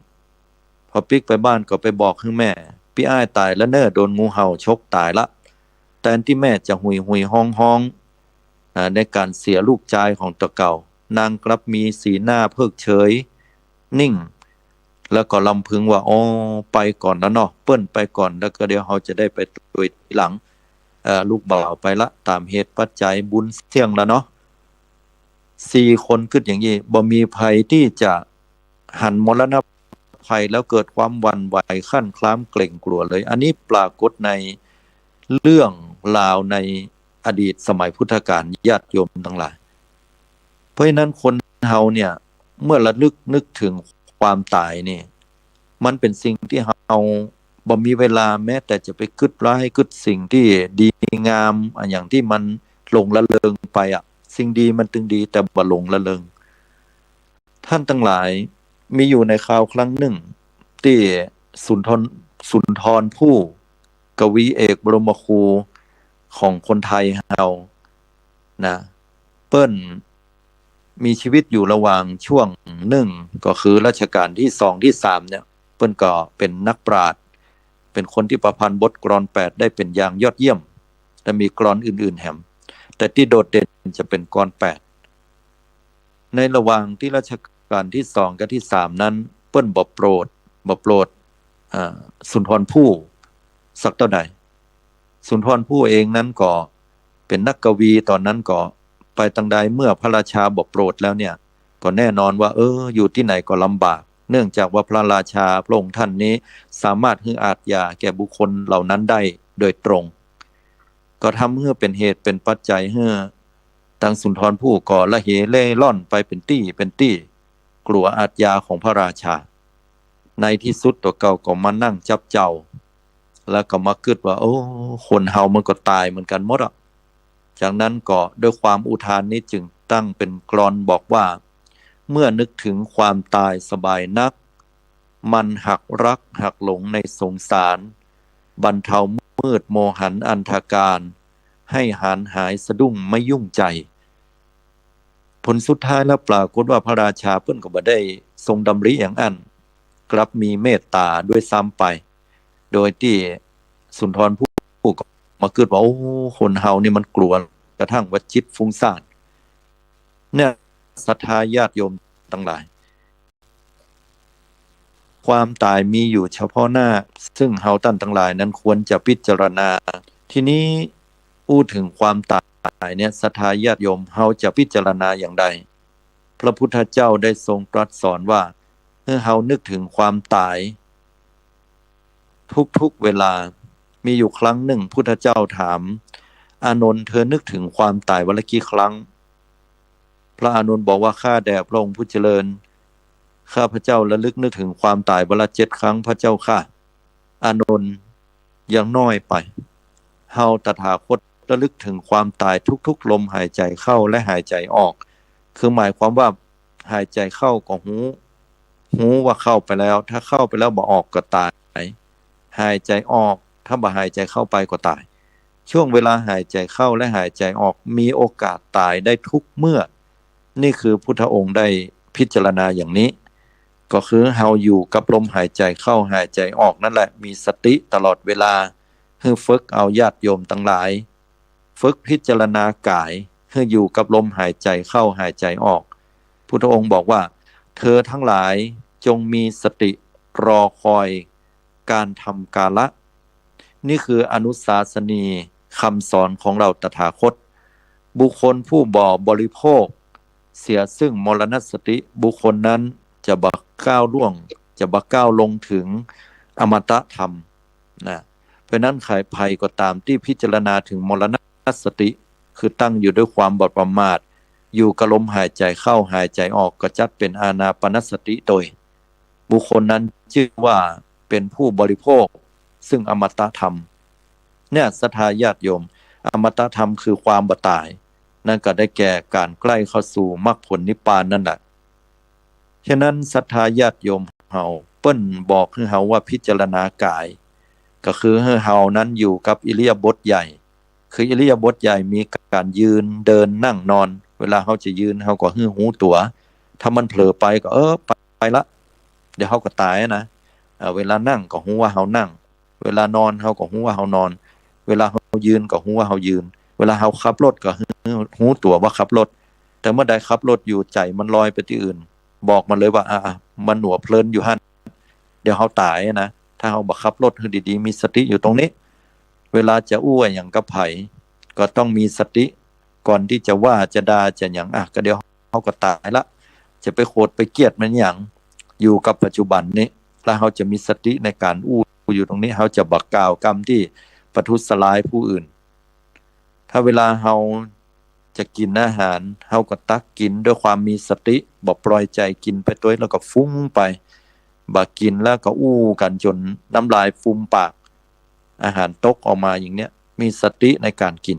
พอปิ๊กไปบ้านก็ไปบอกหื้อแม่ ปี้อ้ายต๋ายละเน่อ โดนงูเห่าฉกต๋ายละ แตนตี้แม่จะหุยๆ ฮ้องๆ อ่า ในก๋านเสียลูกจายของตั๋วเก่า นางกลับมีสีหน้าเพิกเฉย นิ่ง แล้วก็ลำพึงว่า โอ้ ไปก่อนละเนาะ เปิ้นไปก่อน แล้วก็เดี๋ยวเฮาจะได้ไปตวยทีหลัง เอ่อ ลูกบ่าวไปละ ต๋ามเหตุปัจจัยบุญเสี้ยงละเนาะ สี่คนกึ๊ดอย่างอี้ บ่มีใผตี้จะหันมรณภัยแล้วเกิดความหวั่นไหวคลั่นคล้ามเกร็งกลัวเลย อันนี้ปรากฏในเรื่องราวในอดีตสมัยพุทธกาล ญาติโยมตังหลาย เพราะฉะนั้นคนเฮาเนี่ย เมื่อระลึกนึกถึงความต๋ายนี่ มันเป๋นสิ่งตี้เฮาบ่มีเวลาแม้แต่จะไปกึ๊ดร้ายกึ๊ดสิ่งตี้ดีงาม อะหยังตี้มันหลงระเริงไปอะ สิ่งดีมันตึงดี แต่บ่หลงระเริง ท่านตังหลาย มีอยู่ในคราวครั้งนึ่ง ตี้สุนทร สุนทรภู่ กวีเอกบรมครูของคนไทยเฮานะ เปิ้นมีชีวิตอยู่ระหว่างช่วงนึ่ง ก็คือรัชกาลตี้สองตี้สามเนี่ย เปิ้นก็เป๋นนักปราชญ์ เป๋นคนตี้ประพันธ์บทกลอนแปดได้เป๋นอย่างยอดเยี่ยม และมีกลอนอื่นๆ แหม แต่ตี้โดดเด่นจะเป๋นกลอนแปด ในระหว่างตี้รัชกาลตี้สองกับตี้สามนั้น เปิ้นบ่โปรด บ่โปรด อ่า สุนทรภู่สักเต้าใด สุนทรภู่เองนั้นก็เป๋นนักกวี ต๋อนนั้นก็ไปตังใดเมื่อพระราชาบ่โปรดแล้วเนี่ย ก็แน่นอนว่า เออ อยู่ตี้ไหนก็ลำบาก เนื่องจากว่าพระราชาพระองค์ท่านนี้สามารถหื้ออาชญาแก่บุคคลเหล่านั้นได้โดยตรง ก็ทำหื้อเป๋นเหตุเป๋นปัจจัยหื้อตังสุนทรภู่ก็ละเหเล่ร่อนไปเป๋นตี้เป๋นตี้ กลัวอาชญาของพระราชา ในตี้สุดตั๋วเก่าก็มานั่งจับเจ้า แล้วก็มากึ๊ดว่า โอ้ คนเฮามันก็ต๋ายเหมือนกั๋นหมดอะ จากนั้นก็ด้วยความอุทานนี้จึงตั้งเป๋นกลอนบอกว่า เมื่อนึกถึงความต๋ายสบายนัก มันหักรักหักหลงในสงสาร บรรเทามืดโมหันอันธการ ให้หาญหายสะดุ้งไม่ยุ่งใจ ผลสุดท้ายแล้วปรากฏว่าพระราชาเปิ้นก็บ่ได้ทรงดำริอย่างอั้น กลับมีเมตต๋าด้วยซ้ำไป โดยตี้สุนทรภู่ก็มากึ๊ดว่า โอ้ คนเฮานี่มันกลัวกระทั่งว่าจิตฟุ้งซ่าน เนี่ย ศรัทธาญาติโยมตังหลาย ความต๋ายมีอยู่เฉพาะหน้า ซึ่งเฮาต้านตังหลายนั้นควรจะพิจารณา ทีนี้อู้เถิงความต๋ายเนี่ย ศรัทธาญาติโยม เฮาจะพิจารณาอย่างใด พระพุทธเจ้าได้ทรงตรัสสอนว่า หื้อเฮานึกถึงความต๋ายทุกๆ เวลา มีอยู่ครั้งนึ่งพุทธเจ้าถาม อานนท์ เธอนึกถึงความต๋ายวันละกี่ครั้ง พระอานนท์บอกว่า ข้าแต่พระองค์ผู้เจริญ ข้าพเจ้าระลึกนึกถึงความต๋ายวันละเจ็ดครั้งพระเจ้าข้า อานนท์ ยังน้อยไป เฮาตถาคตระลึกถึงความต๋ายทุกๆ ลมหายใจ๋เข้าและหายใจ๋ออก คือหมายความว่า หายใจ๋เข้าก็ฮู้ ฮู้ว่าเข้าไปแล้ว ถ้าเข้าไปแล้วบ่ออกก็ต๋าย หายใจ๋ออก ถ้าบ่หายใจ๋เข้าไปก็ต๋าย ช่วงเวลาหายใจ๋เข้าและหายใจ๋ออกมีโอกาสต๋ายได้ทุกเมื่อ นี่คือพุทธองค์ได้พิจารณาอย่างนี้ ก็คือเฮาอยู่กับลมหายใจ๋เข้าหายใจ๋ออกนั่นแหละ มีสติตลอดเวลา หื้อฝึกเอาญาติโยมตังหลาย ฝึกพิจารณากาย หื้ออยู่กับลมหายใจ๋เข้าหายใจ๋ออก พุทธองค์บอกว่า เธอทั้งหลายจงมีสติรอคอยการทำกาละ นี่คืออนุสาสนีย์คำสอนของเฮาตถาคต บุคคลผู้บ่บริโภคเสียซึ่งมรณสติ บุคคลนั้นจะบ่ก้าวล่วง จะบ่ก้าวลงถึงอมตะธรรมนะ เพราะฉะนั้นใผๆ ก็ต๋ามตี้พิจารณาถึงมรณสติ คือตั้งอยู่ด้วยความบ่ประมาท อยู่กับลมหายใจ๋เข้าหายใจ๋ออก ก็จัดเป๋นอานาปานสติโตย บุคคลนั้นจื้อว่าเป๋นผู้บริโภคซึ่งอมตะธรรม เนี่ย ศรัทธาญาติโยม อมตะธรรมคือความบ่ต๋าย นั่นก็ได้แก่ก๋านใก้เข้าสู่มรรคผลนิพพานนั่นแหละ ฉะนั้นศรัทธาญาติโยมเฮา เปิ้นบอกหื้อเฮาว่าพิจารณากาย ก็คือหื้อเฮานั้นอยู่กับอิริยาบถใหญ่ คืออิริยาบถใหญ่มีก๋านยืน เดิน นั่ง นอน เวลาเฮาจะยืน เฮาก็หื้อฮู้ตั๋ว ถ้ามันเผลอไปก็ เออ ไป ไปละ เดี๋ยวเฮาก็ต๋ายนะ เอ่อ เวลานั่งก็ฮู้ว่าเฮานั่ง เวลานอนเฮาก็ฮู้ว่าเฮานอน เวลาเฮายืนก็ฮู้ว่าเฮายืน เวลาเฮาขับรถก็ฮู้ ฮู้ตั๋วว่าขับรถ แต่เมื่อใดขับรถอยู่ใจ๋มันลอยไปตี้อื่น บอกมันเลยว่า อ่ะ อ่ะ มันมัวเพลินอยู่หั้น เดี๋ยวเฮาต๋ายนะ ถ้าเฮาบ่ขับรถหื้อดีๆ มีสติอยู่ตรงนี้ เวลาจะอู้อะหยังกับใผ ก็ต้องมีสติ ก่อนตี้จะว่าจะด่าจะหยัง อ่ะ ก็เดี๋ยวเฮาก็ต๋ายละ จะไปโขดไปเกลียดมันหยัง อยู่กับปัจจุบันนี้ แล้วเฮาจะมีสติในก๋านอู้อยู่ตรงนี้ เฮาจะบ่กล่าวกำตี้ประทุษร้ายผู้อื่น ถ้าเวลาเฮาจะกิ๋นอาหาร เฮาก็ตักกิ๋นด้วยความมีสติ บ่ปล่อยใจ๋กิ๋นไปตวยแล้วก็ฟุ้งไป บ่กิ๋นแล้วก็อู้กั๋นจ๋นน้ำลายฟูมปาก อาหารตกออกมาอย่างเนี้ย มีสติในก๋านกิ๋น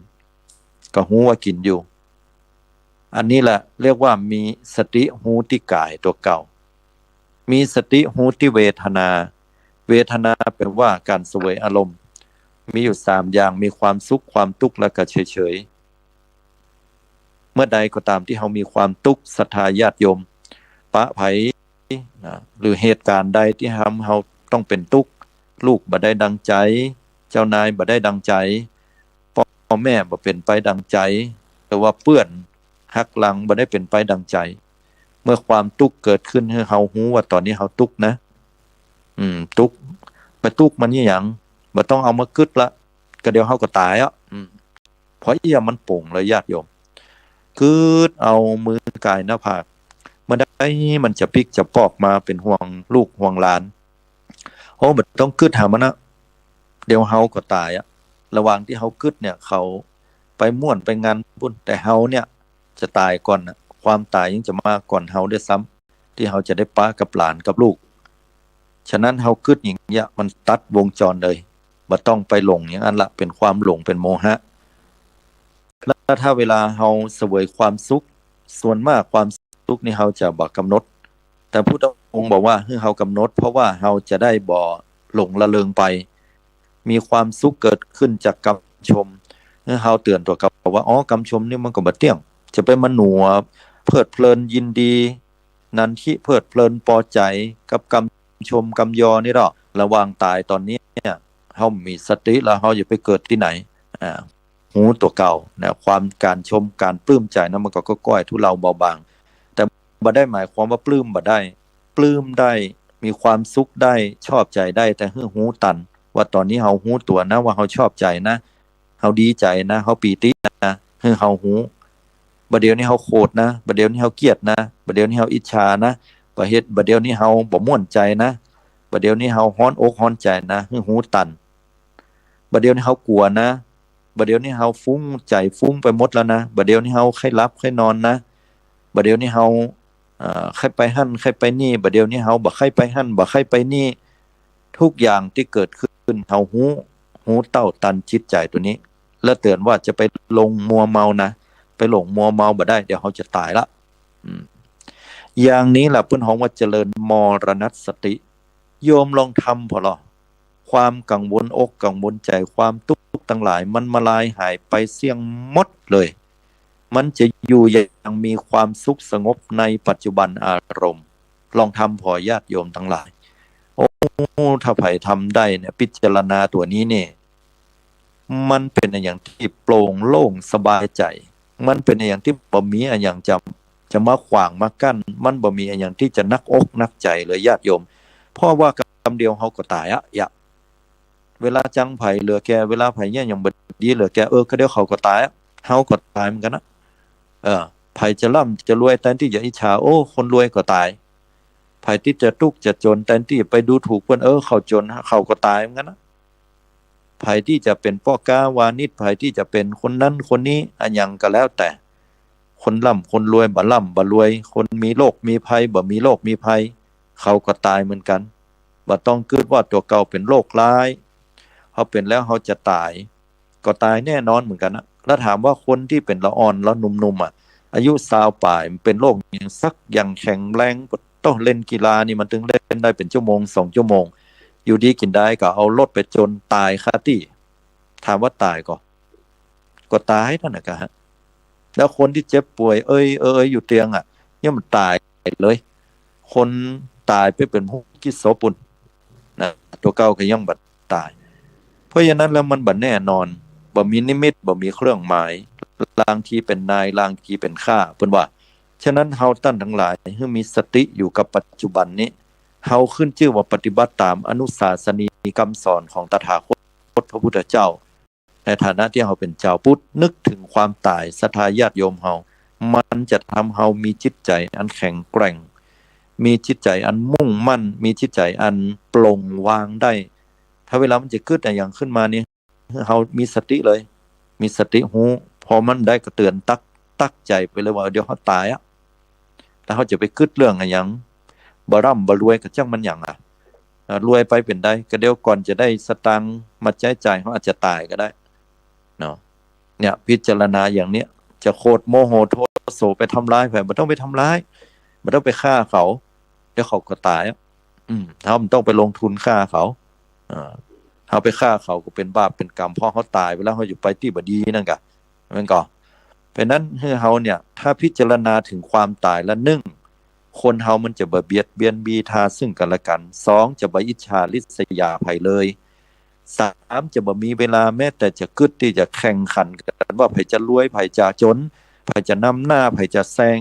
ก็ฮู้ว่ากิ๋นอยู่ อันนี้แหละเรียกว่ามีสติฮู้ตี้กายตั๋วเก่า มีสติฮู้ตี้เวทนา เวทนาแปลว่าก๋านเสวยอารมณ์ มีอยู่สามอย่าง มีความสุข ความตุ๊กข์ และก็เฉยๆ เมื่อใดก็ต๋ามตี้เฮามีความตุ๊กข์ ศรัทธาญาติโยม ปะใผนะ หรือเหตุก๋ารณ์ใดตี้ทำเฮาต้องเป๋นตุ๊กข์ ลูกบ่ได้ดังใจ๋ เจ้านายบ่ได้ดังใจ๋ ป้อแม่บ่เป๋นไปดังใจ๋ หรือว่าเปื้อนหักหลังบ่ได้เป๋นไปดังใจ๋ เมื่อความตุ๊กข์เกิดขึ้น หื้อเฮาฮู้ว่าต๋อนนี้เฮาตุ๊กข์นะ อืม ตุ๊กข์ ไปตุ๊กข์มันอะหยัง บ่ต้องเอามากึ๊ดละ ก็เดี๋ยวเฮาก็ต๋ายอะ อืม เพราะเอี้ยมันป๋งเลยญาติโยม กึ๊ดเอามือกายหน้าผาก เมื่อใดมันจะปิ๊กจะปอกมาเป๋นห่วงลูกห่วงหลาน โอ้ บ่ต้องกึ๊ดหามันนะ เดี๋ยวเฮาก็ต๋ายอะ ระหว่างตี้เฮากึ๊ดเนี่ย เขาไปม่วนไปงันปุ้น แต่เฮาเนี่ยจะต๋ายก่อนนะ ความต๋ายยังจะมาก่อนเฮาด้วยซ้ำ ตี้เฮาจะได้ปะกับหลานกับลูก ฉะนั้นเฮากึ๊ดอย่างเนี้ย มันตัดวงจรเลย บ่ต้องไปหลงอย่างนั้นละ เป๋นความหลง เป๋นโมหะ แล้วถ้าเวลาเฮาเสวยความสุข ส่วนมากความสุขนี่เฮาจะบ่กำหนด แต่พุทธองค์บอกว่าหื้อเฮากำหนด เพราะว่าเฮาจะได้บ่หลงละเริงไป มีความสุขเกิดขึ้นจากกำชม หื้อเฮาเตื๋อนตั๋วเก่าว่า อ๋อ กำชมนี่มันก็บ่เตี้ยง จะไปมโนเพลิดเพลินยินดี นันทิเพลิดเพลินปอใจ๋กับกำชมกำยอนี่หรอก ระหว่างต๋ายต๋อนนี้เนี่ย เฮามีสติแล้ว เฮาจะไปเกิดตี้ไหน อ่า ฮู้ตั๋วเก่านะ ความก๋านชมก๋านปลื้มใจ๋นะ มันก็ก้อยๆ ทุเลาเบาบาง แต่บ่ได้หมายความว่าปลื้มบ่ได้ ปลื้มได้ มีความสุขได้ ชอบใจ๋ได้ แต่หื้อฮู้ตัน ว่าต๋อนนี้เฮาฮู้ตั๋วนะ ว่าเฮาชอบใจ๋นะ เฮาดีใจ๋นะ เฮาปีตินะ หื้อเฮาฮู้ บ่าเดี่ยวนี้เฮาโขดนะ บ่าเดี่ยวนี้เฮาเกลียดนะ บ่าเดี่ยวนี้เฮาอิจฉานะ บ่าเฮ็ด บ่าเดี่ยวนี้เฮาบ่ม่วนใจ๋นะ บ่าเดี่ยวนี้เฮาฮ้อนอกฮ้อนใจ๋นะ หื้อฮู้ตัน บ่าเดี่ยวนี้เฮากั๋วนะ บ่าเดี่ยวนี้เฮาฟุ้ง ใจ๋ฟุ้งไปหมดแล้วนะ บ่าเดี่ยวนี้เฮาใค่หลับใค่นอนนะ บ่าเดี่ยวนี้เฮา เอ่อ ใค่ไปหั้นใค่ไปนี่ บ่าเดี่ยวนี้เฮาบ่ใค่ไปหั้น บ่ใค่ไปนี่ ทุกอย่างตี้เกิดขึ้น เฮาฮู้ ฮู้เต้าตันจิตใจ๋ตั๋วนี้ แล้วเตื๋อนว่าจะไปหลงมัวเมานะ ไปหลงมัวเมาบ่ได้ เดี๋ยวเฮาจะต๋ายละ อืม อย่างนี้แหละเปิ้นฮ้องว่าเจริญมรณสติ โยมลองทำผ่อลอ ความกังวลอกกังวลใจ๋ ความตุ๊กข์ตังหลาย มันมาลายหายไปเสี้ยงหมดเลย มันจะอยู่อย่างมีความสุขสงบในปัจจุบันอารมณ์ ลองทำผ่อญาติโยมตังหลาย โอ้ ถ้าใผทำได้เนี่ย พิจารณาตั๋วนี้เนี่ย มันเป๋นอะหยังตี้โปร่งโล่งสบายใจ๋ มันเป๋นอะหยังตี้บ่มีอะหยังจะ จะมาขวางมากั้น มันบ่มีอะหยังตี้จะหนักอกหนักใจ๋เลยญาติโยม เพราะว่ากำเดียวเฮาก็ต๋ายอะ เวลาจังใผเหลือแก่ เวลาใผเนี่ยหยังบ่ดีเหลือแก่ เออ กำเดียวเขาก็ต๋ายอะ เฮาก็ต๋ายเหมือนกั๋นนะ เออ ใผจะร่ำจะรวย แตนตี้จะอิจฉา โอ้ คนรวยก็ต๋าย ใผตี้จะตุ๊กข์จะจ๋น แตนตี้ไปดูถูกเปิ้น เออ เขาจ๋น เขาก็ต๋ายเหมือนกั๋นนะ ใผตี้จะเป๋นป้อก๊าวานิช ใผตี้จะเป๋นคนนั้นคนนี้ อะหยังก็แล้วแต่ คนร่ำคนรวย บ่ร่ำบ่รวย คนมีโรคมีภัย บ่มีโรคมีภัย เขาก็ต๋ายเหมือนกั๋น บ่ต้องกึ๊ดว่าตั๋วเก่าเป๋นโรคร้าย เฮาเป๋นแล้วเฮาจะต๋าย ก็ต๋ายแน่นอนเหมือนกั๋นนะ แล้วถามว่าคนตี้เป๋นละอ่อนละหนุ่มๆ อะ อายุซาวป๋าย เป๋นโรคหยังสักอย่างแข็งแรง ปะโต๊ะ เล่นกีฬานี่มันตึงเล่นได้เป๋นชั่วโมงสองชั่วโมง อยู่ดีกิ๋นดายก็เอารถไปจนต๋ายคาตี้ ถามว่าต๋ายก่อ ก็ต๋ายนั่นน่ะกะฮะ แล้วคนตี้เจ็บป่วย เอยเอยอยู่เตียงอะ เนี่ยมันต๋ายเลย คนต๋ายไปเป๋นฮู้กี่ศพปู้นนะ ตั๋วเก่าก็ยังบ่ต๋าย เพราะฉะนั้นแล้วมันบ่แน่นอน บ่มีนิมิต บ่มีเครื่องหมาย ลางทีเป๋นนาย ลางทีเป๋นข้า เปิ้นว่า ฉะนั้นเฮาต้านตังหลายหื้อมีสติอยู่กับปัจจุบันนี้ เฮาขึ้นจื้อว่าปฏิบัติต๋ามอนุสาสนีย์กำสอนของตถาคตพระพุทธเจ้า ในฐานะตี้เฮาเป๋นจาวพุทธ นึกเถิงความต๋าย ศรัทธาญาติโยมเฮา มันจะทำเฮามีจิตใจ๋อันแข็งแกร่ง มีจิตใจ๋อันมุ่งมั่น มีจิตใจ๋อันปลงวางได้ ถ้าเวลามันจะกึ๊ดอะหยังขึ้นมานี่ เฮามีสติเลย มีสติฮู้ พอมันได้ก็เตื๋อนตั๊ก ตั๊กใจ๋ไปเลยว่า เดี๋ยวเฮาต๋ายอะ แล้วเฮาจะไปกึ๊ดเรื่องอะหยัง บ่ร่ำบ่รวยก็จ้างมันหยังอะ อ่า รวยไปเป๋นใด ก็เดี๋ยวก่อนจะได้สตางค์มาใจ๊จ่าย เฮาอาจจะต๋ายก็ได้เนาะ เนี่ย พิจารณาอย่างเนี้ย จะโขดโมโหโทโสไปทำร้ายใผ บ่ต้องไปทำร้าย บ่ต้องไปฆ่าเขา เดี๋ยวเขาก็ต๋ายอะ อืม เฮาบ่ต้องไปลงทุนฆ่าเขา อ่า เฮาไปฆ่าเขาก็เป๋นบาปเป๋นกรรม เพราะเฮาต๋ายไปแล้ว เฮาอยู่ไปตี้บ่ดีนั่นกะ แม่นก่อ เป๋นนั้นหื้อเฮาเนี่ย ถ้าพิจารณาเถิงความต๋ายแล้ว นึ่ง คนเฮามันจะบ่เบียดเบียนบีทาซึ่งกั๋นและกั๋น สอง จะบ่อิจฉาริษยาใผเลย สาม จะบ่มีเวลาแม้แต่จะกึ๊ดตี้จะแข่งขันกั๋นว่าใผจะรวย ใผจะจ๋น ใผจะนำหน้า ใผจะแซง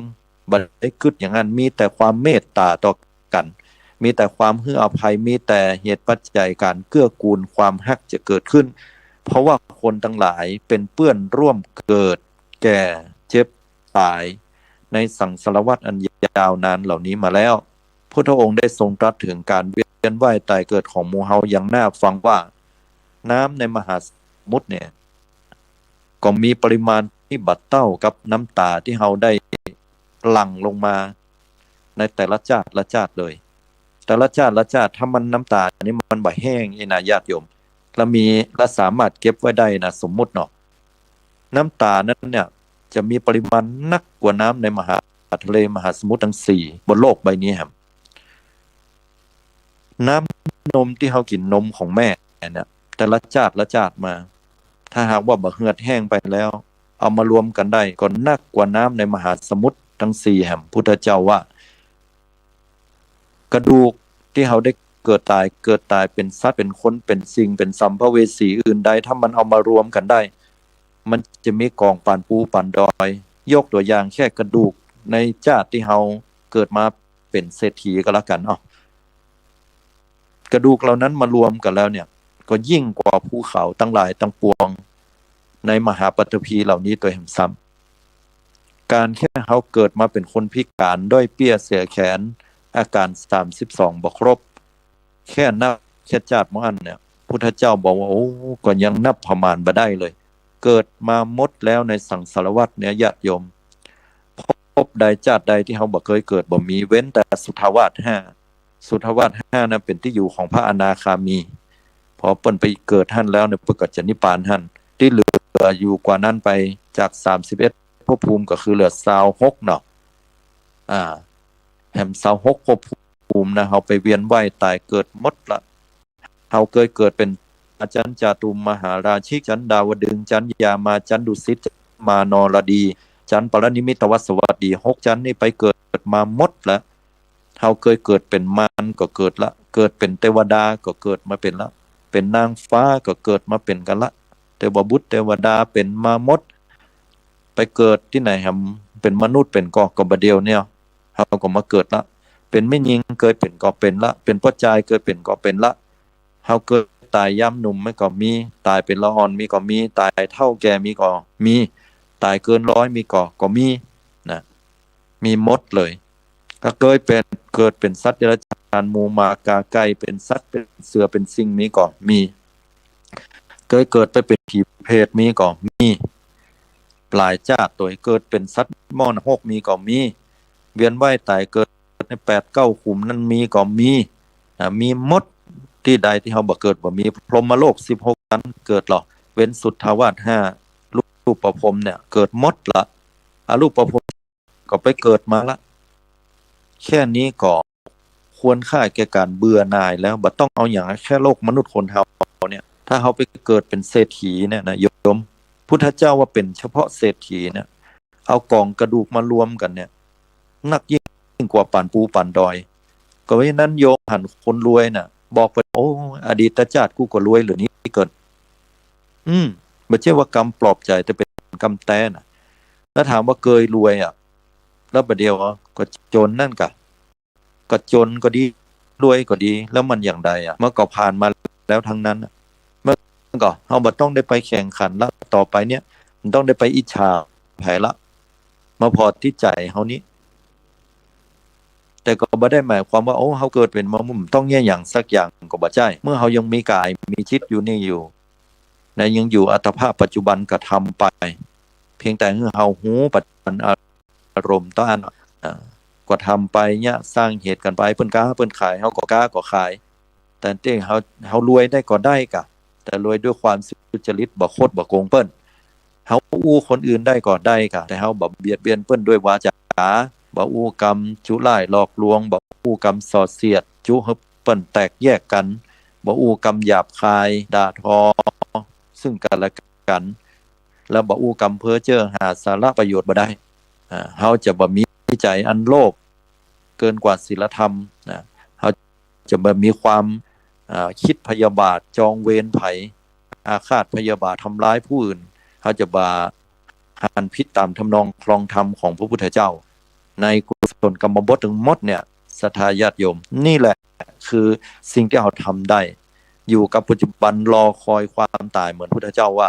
บ่ได้กึ๊ดอย่างนั้น มีแต่ความเมตต๋าต่อกั๋น มีแต่ความหื้ออภัย มีแต่เหตุปัจจัยก๋านเกื้อกูล ความฮักจะเกิดขึ้น เพราะว่าคนตังหลายเป๋นเปื้อนร่วมเกิด แก่ เจ็บ ต๋าย ในสังสารวัฏอันยาวนานเหล่านี้มาแล้ว พุทธองค์ได้ทรงตรัสเถิงก๋านเวียนว่ายต๋ายเกิดของหมู่เฮาอย่างน่าฟังว่า น้ำในมหาสมุทรเนี่ย ก็มีปริมาณตี้บ่เต้ากับน้ำต๋าตี้เฮาได้หลั่งลงมาในแต่ละจาติละจาติเลย แต่ละจาติละจาติ ถ้ามันน้ำต๋านี่มันบ่แห้งอี้นะญาติโยม แล้วมี แล้วสามารถเก็บไว้ได้นะ สมมุติเนาะ น้ำต๋านั้นเนี่ย จะมีปริมาณนักกว่าน้ำในมหาทะเลมหาสมุทรตังสี่บนโลกใบนี้แหม น้ำนมตี้เฮากิ๋นนมของแม่เนี่ย แต่ละจาติละจาติมา ถ้าหากว่าบ่เหือดแห้งไปแล้ว เอามารวมกั๋นได้ก็นักกว่าน้ำในมหาสมุทรตังสี่แหม พุทธเจ้าว่า กระดูกตี้เฮาได้เกิดต๋าย เกิดต๋ายเป๋นสัตว์ เป๋นคน เป๋นสิ่ง เป๋นสัมภเวสีอื่นใด ถ้ามันเอามารวมกั๋นได้ มันจะมีก๋องปานภูปานดอย ยกตั๋วอย่างแค่กระดูกในจาติตี้เฮาเกิดมาเป๋นเศรษฐีก็แล้วกั๋น อ้อ กระดูกเหล่านั้นมารวมกั๋นแล้วเนี่ย ก็ยิ่งกว่าภูเขาตังหลายตังปวงในมหาปฐพีเหล่านี้ตวยแหมซ้ำ ก๋านแค่เฮาเกิดมาเป๋นคนพิก๋านด้อยเปี้ยเสียแขน อาก๋านสามสิบสองบ่ครบ แค่นับแค่จาติบ่อั้นเนี่ย พุทธเจ้าบอกว่า โอ้ ก็ยังนับประมาณบ่ได้เลย เกิดมาหมดแล้วในสังสารวัฏเนี่ยญาติโยม ภพใดจาติใดตี้เฮาบ่เกยเกิดบ่มี เว้นแต่สุทาวาสห้า สุทาวาสห้านั้นเป๋นตี้อยู่ของพระอนาคามี พอเปิ้นไปเกิดหั้นแล้วเนี่ย เปิ้นก็จะนิพพานหั้น ตี้เหลืออยู่กว่านั้นไปจากสามสิบเอ็ดภพภูมิก็คือเหลือซาวหกเนาะ อ่า แหมซาวหกภพภูมินะ เฮาไปเวียนว่ายต๋ายเกิดหมดละ เฮาเกยเกิดเป๋นอาจารย์จาตุมมหาราชิก จั๊นดาวดึงส์ จั๊นยามา จั๊นดุสิต จั๊นมานรดี จั๊นปรินิมมิตวัสวัสดี หกจั๊นนี้ไปเกิดมาหมดละ เฮาเกยเกิดเป๋นมารก็เกิดละ เกิดเป๋นเตวดาก็เกิดมาเป๋นละ เป๋นนางฟ้าก็เกิดมาเป๋นกั๋นละ เตวบุตรเตวดาเป๋นมาหมด ไปเกิดตี้ไหนแหมเป๋นมนุษย์เป๋นก่อ ก็บ่าเดี่ยวเนี่ย เฮาก็มาเกิดละ เป๋นแม่ญิงเกยเป๋นก็เป๋นละ เป๋นป้อจายเกยเป๋นก็เป๋นละ เฮาเกยต๋ายยามหนุ่มมีก็มี ต๋ายเป๋นละอ่อนมีก็มี ต๋ายเฒ่าแก่มีก็มี ต๋ายเกินร้อยมีก็ ก็มีนะ มีหมดเลย ก็เกยเป๋น เกิดเป๋นสัตว์เดรัจฉาน หมูหมากาไก่ เป๋นสัตว์ เป๋นเสือ เป๋นสิงห์มีก็มี เกยเกิดไปเป๋นผีเปรตมีก็มี หลายจาติ เกยเกิดเป๋นสัตว์มรณะโรคมีก็มี เวียนว่ายต๋ายเกิดในแปดเก้าขุมนั้นมีก็มี อ่า มีหมด ตี้ใดตี้เฮาบ่เกิดบ่มี พรหมโลกสิบหกจั๊นเกิดหรอก เว้นสุทธาวาสห้า รูปพรหมเนี่ยเกิดหมดละ อรูปพรหมก็ไปเกิดมาละ แค่นี้ก็ควรค่าแก่ก๋านเบื่อหน่ายแล้ว บ่ต้องเอาหยัง แค่โลกมนุษย์คนเฮาเนี่ย ถ้าเฮาไปเกิดเป๋นเศรษฐีเนี่ยนะโยม พุทธเจ้าว่าเป๋นเฉพาะเศรษฐีเนี่ย เอาก๋องกระดูกมารวมกั๋นเนี่ย นักยิ่งกว่าป่านปูป่านดอย ก็เพราะฉะนั้นโยมหันคนรวยน่ะ บอกไป โอ้ อดีตจาติกูก็รวยเหลือนี้เกิน อืม บ่ใจ้ว่ากำปลอบใจ๋ แต่เป๋นกำแต๊น่ะ แล้วถามว่าเกยรวยอะ แล้วบ่าเดี่ยวก็จ๋นนั่นก่ะ ก็จ๋นก็ดี รวยก็ดี แล้วมันอย่างใดอะ มันก็ผ่านมาแล้วทั้งนั้นอะ มันก็ เฮาบ่ต้องได้ไปแข่งขันละ ต่อไปเนี่ย มันต้องได้ไปอิจฉาใผละ มาผ่อตี้ใจ๋เฮานี้ แต่ก็บ่ได้หมายความว่า โอ้ เฮาเกิดเป๋นมนุษย์ต้องเยียะหยังสักอย่าง ก็บ่ใจ้ เมื่อเฮายังมีก๋ายมีจิตอยู่นี่อยู่ นะ ยังอยู่อัตภาพปัจจุบันก็ทำไป เพียงแต่หื้อเฮาฮู้ปัจจุบันอารมณ์ต้าน อ่า ก็ทำไปเนี่ย สร้างเหตุกั๋นไป เปิ้นก๊าเปิ้นขาย เฮาก็ก๊าก็ขาย แต่ตี้เฮา เฮารวยได้ก็ได้ก่ะ แต่รวยด้วยความสุจริต บ่คดบ่โกงเปิ้น เฮาอู้คนอื่นได้ก็ได้ก่ะ แต่เฮาบ่เบียดเบียนเปิ้นด้วยวาจา บ่อู้กำจุร้ายหลอกลวง บ่อู้กำส่อเสียด จุหื้อเปิ้นแตกแยกกั๋น บ่อู้กำหยาบคาย ด่าทอซึ่งกั๋นและกั๋น แล้วบ่อู้กำเพ้อเจ้อหาสาระประโยชน์บ่ได้ อ่า เฮาจะบ่มีใจ๋อันโลภเกินกว่าศีลธรรมนะ เฮาจะบ่มีความ อ่า คิดพยาบาทจองเวรใผ อาฆาตพยาบาททำร้ายผู้อื่น เฮาจะบ่หันผิดต๋ามทำนองคลองธรรมของพระพุทธเจ้า ในกุศลกรรมบททั้งหมดเนี่ย ศรัทธาญาติโยม นี่แหละคือสิ่งตี้เฮาทำได้ อยู่กับปัจจุบัน รอคอยความต๋ายเหมือนพุทธเจ้าว่า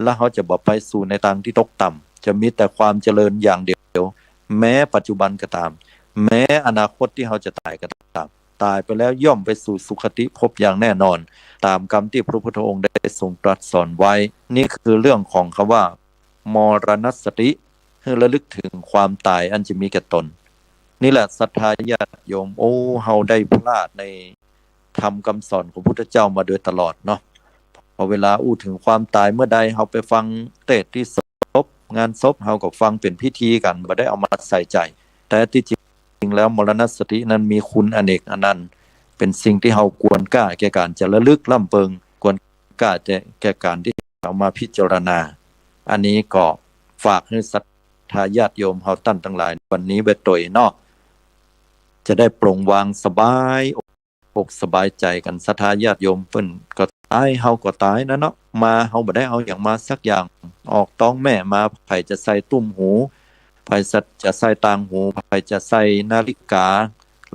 แล้วเฮาจะบ่ไปสู่ในตางตี้ตกต่ำ จะมีแต่ความเจริญอย่างเดียว แม้ปัจจุบันก็ต๋าม แม้อนาคตตี้เฮาจะต๋ายก็ต๋าม ต๋ายไปแล้วย่อมไปสู่สุคติภพอย่างแน่นอน ต๋ามกำตี้พระพุทธองค์ได้ทรงตรัสสอนไว้ นี่คือเรื่องของคำว่า มรณสติ หื้อระลึกถึงความต๋ายอันจะมีแก่ตน นี่แหละศรัทธาญาติโยม โอ้ เฮาได้พลาดในธรรมกำสอนของพุทธเจ้ามาโดยตลอดเนาะ พอเวลาอู้ถึงความต๋ายเมื่อใด เฮาไปฟังเทศน์ตี้ศพ งานศพ เฮาก็ฟังเป๋นพิธีกั๋น บ่ได้เอามาใส่ใจ๋ แต่ตี้จริงแล้วมรณสตินั้นมีคุณอเนกอนันต์ เป๋นสิ่งตี้เฮาควรกล้าแก่ก๋านจะระลึกร่ำเปิง ควรกล้าแก่ก๋านตี้เอามาพิจารณา อันนี้ก็ฝากหื้อศรัทธาญาติโยมเฮาต้านตังหลายวันนี้ไว้ตวยเนาะ จะได้ปลงวางสบายอกสบายใจ๋กั๋น ศรัทธาญาติโยม เปิ้นก็ต๋าย เฮาก็ต๋ายนะเนาะ มา เฮาบ่ได้เอาหยังมาสักอย่าง ออกต๊องแม่มา ใผจะใส่ตุ้มหู ใผจะใส่ต่างหู ใผจะใส่นาฬิกา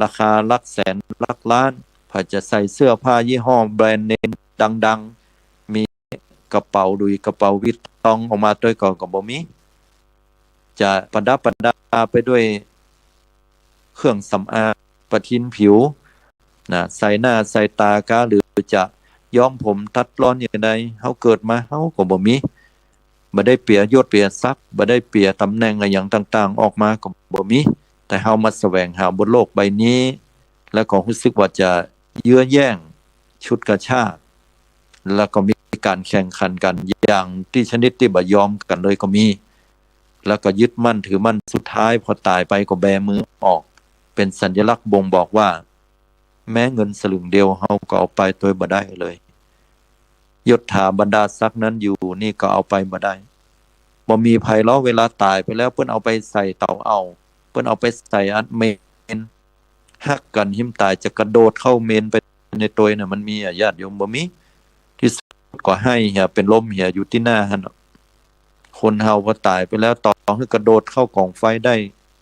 ราคาหลักแสนหลักล้าน ใผจะใส่เสื้อผ้ายี่ห้อแบรนด์เนมดังๆ มีกระเป๋าหลุยส์ กระเป๋าวิตตองออกมาตวยก็ ก็บ่มี จะประดับประดาไปด้วยเครื่องสำอางประทินผิวนะ ใส่หน้าใส่ตาก้า หรือจะย้อมผมตัดลอนอย่างใด เฮาเกิดมาเฮาก็บ่มี บ่ได้เปียยศเปียศักดิ์ บ่ได้เปียต๋ำแหน่งอะหยังต่างๆ ออกมาก็บ่มี แต่เฮามาแสวงหาบนโลกใบนี้ แล้วก็ฮู้สึกว่าจะเยื้อแย่ง ฉุดกระชาก แล้วก็มีก๋านแข่งขันกั๋นอย่างตี้ชนิดตี้บ่ยอมกั๋นเลยก็มี แล้วก็ยึดมั่นถือมั่น สุดท้ายพอต๋ายไปก็แบมือออก เป๋นสัญลักษณ์บ่งบอกว่า แม้เงินสลึงเดียวเฮาก็เอาไปโตยบ่ได้เลย ยศถาบรรดาศักดิ์นั้นอยู่นี่ก็เอาไปบ่ได้ บ่มีใผลอ เวลาต๋ายไปแล้ว เปิ้นเอาไปใส่เต๋าเอา เปิ้นเอาไปใส่อันเมน ฮักกั๋นหิมต๋ายจะกระโดดเข้าเมนไปในโตยน่ะ มันมีอะ ญาติโยม บ่มี ตี้สุดก็ไห้เหีย เป๋นลมเหียอยู่ตี้หน้าหั้นน่ะ คนเฮาพอต๋ายไปแล้ว ต่อหื้อกระโดดเข้ากองไฟได้